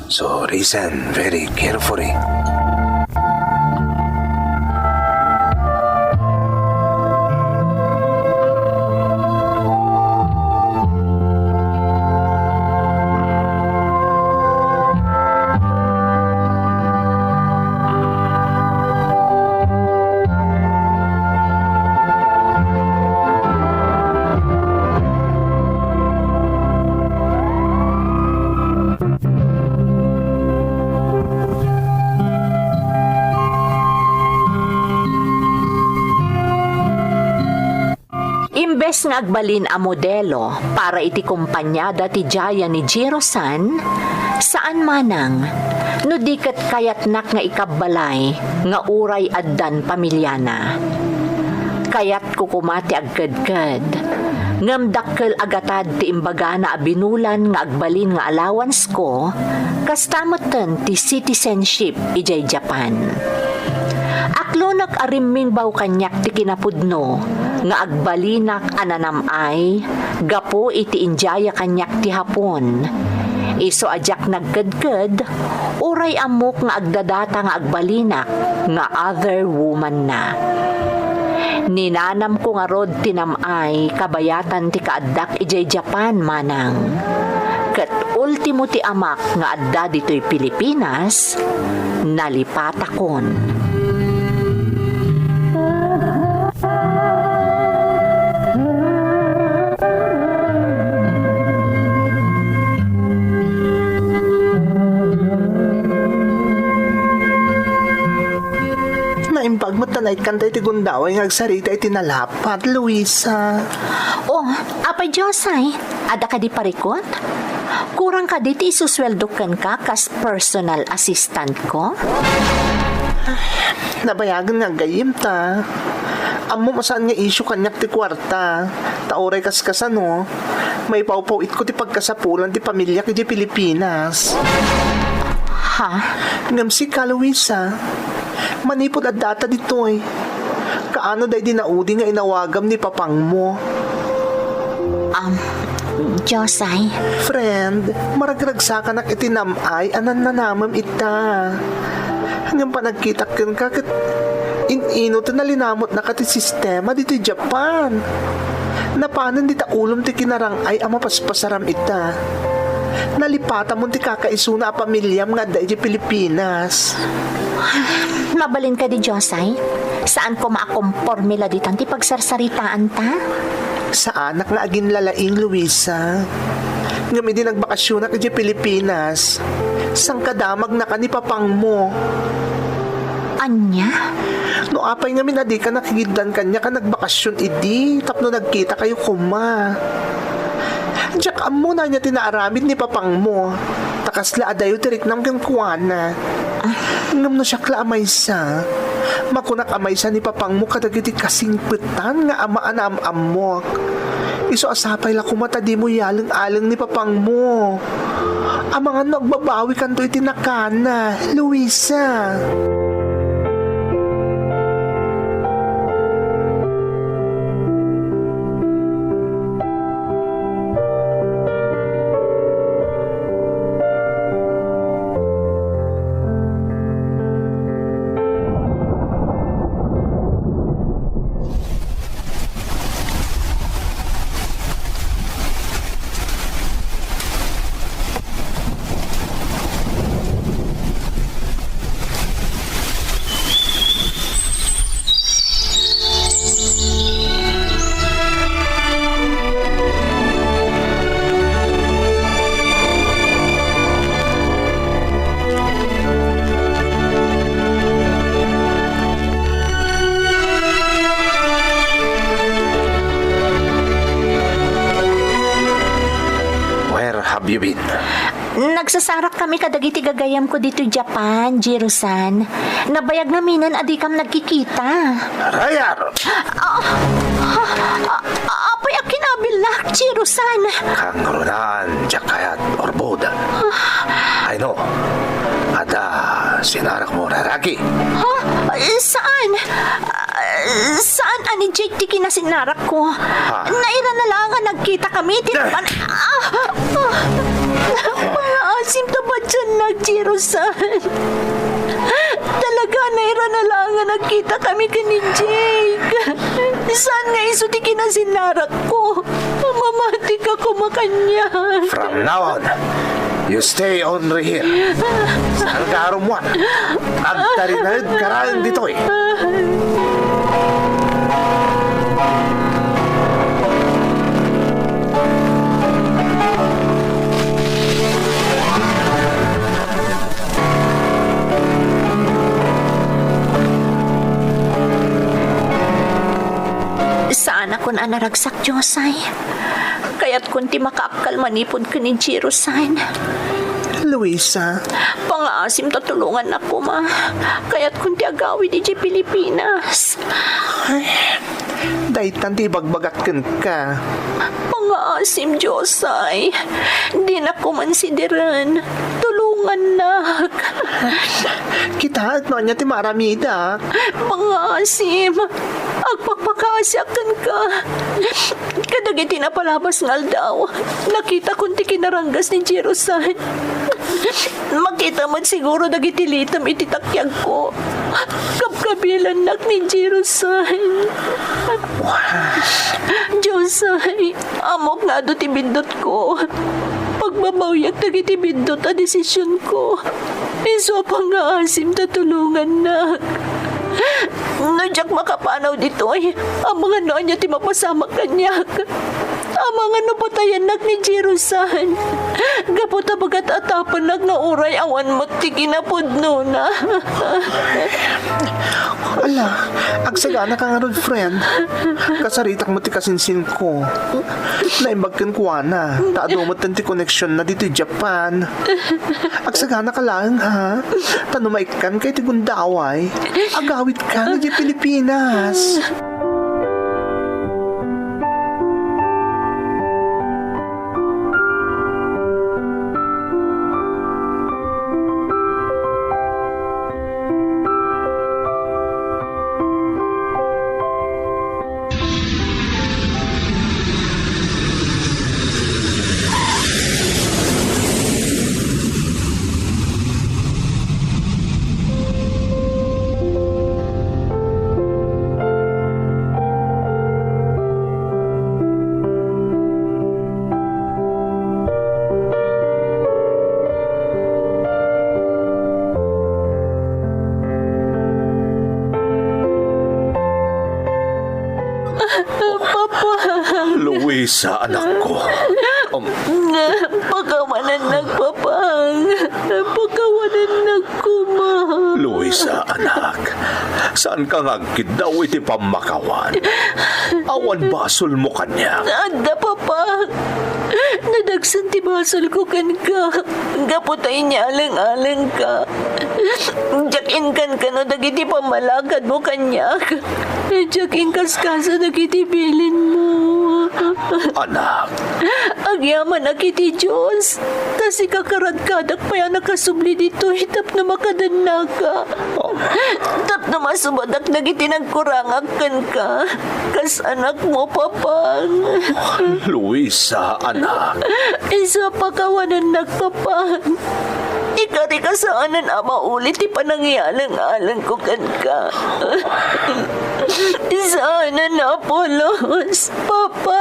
So listen very carefully. Imbes nga agbalin a modelo para iti kompaniada ti Jaya ni Jiro-san, saan manang, no di ket kayatnak nga ikabbalay nga uray addan pamiliana. Kayatko koma ti agkedked, ngem dakkel a gatad ti imbagana a binulan nga agbalin nga allowance ko, kasta metten ti citizenship idiay Japan. Aklonek a rimmingbaw kaniak ti kinapudno nga agbalinak a nanam-ay gapu iti indiaya kaniak ti Hapon. Isu a diak nagkedked, uray ammok nga agdadata nga agbalinak nga other woman na. Ninanamko ngarud ti nam-ay kabayatan ti kaaddak idiay Japan manang. Ket ultimo ti amak nga adda ditoy Pilipinas, nalipatakon. Naimbag met ta naikkan daytoy gundaway nga agsarita iti nalapad, Luisa. Oh, apay Diosay, adda kadi parikut? Kurang kadi ti isusueldo kenka kas personal assistant ko? Nabayagen nga aggayim ta. Ammom a saan nga issue kaniak ti kuarta. Ta uray kaskasano, maipawpaw-itko ti pagkasapulan ti pamiliak idiay Pilipinas. Ha? Ngem sika, Luisa, manipud addata ditoy, kaano daydi naudi nga inawagam ni papangmo? Um, Diosay. Friend, maragragsakanak iti nam-ay a nannanamem ita. Ngem panagkitak kenka ket in-ino ti nalinamutnaka ti sistema ditoy Japan. Napanen dita ulom ti kinarang-ay a mapaspasaram ita. Nalipatamon ti kakaisuna a pamiliam nga adda idiay Pilipinas. Mabalin kadi, Diosay? Saan koma a komporme la ditan ti pagsarsaritaanta? Saanak nga aginlalaing, Luisa. Ngem idi nagbakasionak idiay Pilipinas, sangkadamagnaka ni papangmo. Ania? No apay ngamin a dika nakigiddan kaniak a nagbakasion idi tapno nagkitakayo koma? Diak ammo no ania ti naaramid ni papangmo. Ta kasla adayo ti riknam kenkuana. Ah. Ngem no siak la a maysa, makunak a maysa ni papangmo kadagiti kasingpetan nga ama a naam-ammok. Isu a sapay la koma ta dimo iyaleng-aleng ni papangmo. Amangan no agbabawikanto iti nakana, Luisa. Kami kadagiti gagayamko ditoy Japan, Jiro-san. Nabayag ngaminen a dikam nagkikita. Rayar! Ah, ah, ah, apay a kinabillak, Jiro-san? Kangrunaan, diak kayat, Orbud. Ay no, adda sinarakmo, raraki. Ha? Eh, saan? Ah, saan a ni Jake ti kinasinarakko? Ha? Naira na lang nga nagkita kami, ti Eh! napan-, ah! Ah! Pangaasim ta padiannak, Jiro-san. Talaga, naira na lang nga nagkita kami ken ni Jake. Saan nga isu ti kinasinarakko? Mamatika koma kaniak. From now on, you stay only here. Saan ka arummuar? Agtarinaed ka raen ditoy. Saanakon a naragsak, Diosay. Kayatkon ti makaakkal manipud ken ni Jiro-san. Luisa. Pangaasim ta tulongannak koma. Kayatkon ti agawid idiay Pilipinas. Ay, daytan ti ibagbagak kenka. Pangaasim, Diosay. Dinak koma sideren. Tulongannak. Kitaek no ania ti maaramidak. Pangaasim. Agpakpakaasiak kenka. Kadagiti napalabas nga aldaw, nakitakon ti kinaranggas ni Jiro-san. Makita met siguro dagiti litem iti takiagko. Kabkabilannak ni Jiro-san. Diosay, ammok nga adu ti biddutko. Pagbabawiak dagiti biddut a desisionko. Isu a pangaasim ta tulongannak. No diak makapanaw ditoy, amangan no ania ti mapasamak kaniak. Amangan no patayennak ni Jiro-san. Gapu ta bagat-atapennak nga uray awan met ti kinapudnona. Ala, agsaganaka ngarud, friend. Kasaritak met ti kasinsinko. Naimbag kenkuana, ta adu metten ti koneksionna ditoy Japan. Agsaganaka laeng, ha? Ta no maikkanka iti gundaway, agawidka idiay Pilipinas. Papa. Luisa, anakko. Um. Pakawanennak, Papa. Pakawanennak koma. Luisa, anak. Saanka nga agkiddaw iti pammakawan? Awan basolmo kaniak? Adda, Papa. Nadagsen ti basolko kenka. Gapu ta inyaleng-alengka. Diak inkankano dagiti pammalakadmo kaniak. Diak inkaskasa dagiti bilinmo. Anak. Agyamanak iti Dios, ta sika karadkadak pay a nakasubli ditoy tapno makadennaka. Oh. Tapno masubadak dagiti nagkurangak kenka. Kas anakmo, Papa. Luisa, anak. Isu a pakawanennak, Papa. Ikarika saanen a mauli ti panangyaleng-alengko kenka. Saanen a pulos, Papa.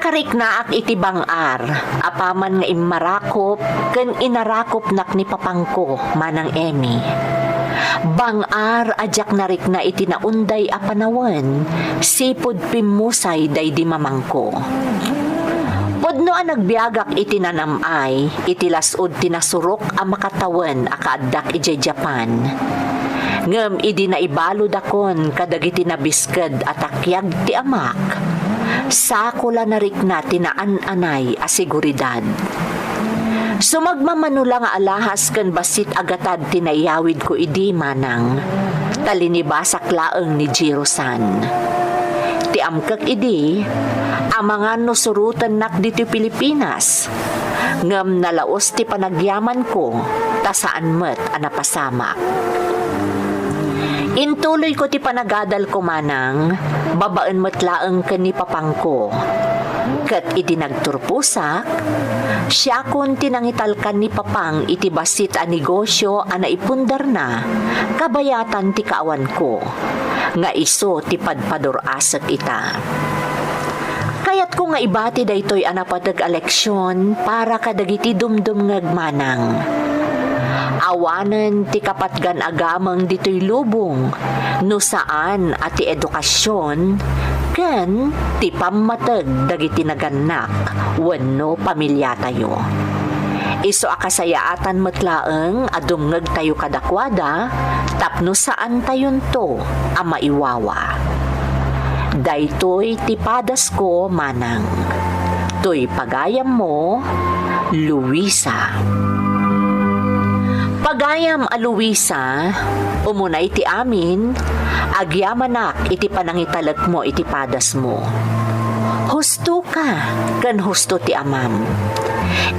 Kariknaak iti bang-ar, apaman nga immarakop ken inarakopnak ni papangko, Manang Emmy. Bang-ar a diak narikna iti naunday a panawen, sipud pimmusay daydi mamangko. Pudno a nagbiagak iti nanam-ay, iti las-ud ti nasurok a makatawen a kaaddak idiay Japan. Ngem idi naibaludakon kadagiti nabisked a takiag ti amak, sako la narikna ti naan-anay a seguridad. Sumagmamano la nga alahas ken bassit a gatad ti naiyawidko idi, Manang, ta linibasak laeng ni Jiro-san. Ti amkek idi, amangan no surotennak ditoy Pilipinas, ngem nalaos ti panagyamanko, ta saan met a napasamak. Intuloyko ti panagadalko, Manang, babaen met laeng ken ni papangko. Ket idi nagturposak, siakon ti nangitalkan ni papang iti bassit a negosio a naipundarna, kabayatan ti kaawanko, nga isu ti padpadur-asek ita. Kayatko nga ibati daytoy a napateg a leksion para kadagiti dumdumngeg, Manang. Awanen ti kapatgan a gameng ditoy lubong no saan a ti edukasion ken ti pammateg dagiti nagannak wenno pamilyatayo. Isu a kasayaatan met laeng a dumngegtayo kadakuada tapno saantayonto a maiwawa. Daytoy ti padasko, Manang. Toy pagayammo, Luisa. Pagayam a Luisa, umuna iti amin, agyamanak iti panangitalekmo iti padasmo. Husto ka, ken husto ti amam.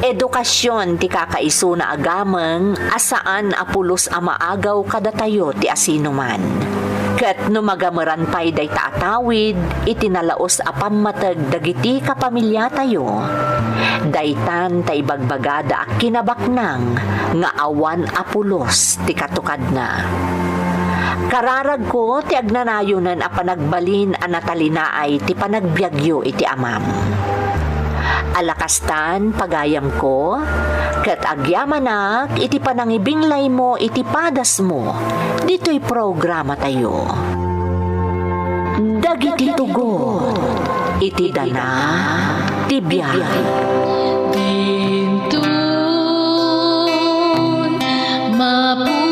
Edukasion ti kakaisuna a gameng a saan a pulos a maagaw kadatayo ti asinoman. Ket no magameran pay dayta a tawid iti nalaos a pammateg dagiti kapamilyatayo, daytan ta ibagbagada a kinabaknang nga awan a pulos ti katukadna. Kararagko ti agnanayonen a panagbalin a natalinaay ti panagbiagyo iti amam. Ala kastan, pagayamko, ket agyamanak iti panangibinglaymo iti padasmo ditoy programatayo. Dagiti tugot iti dana ti biag. Dinton mapu-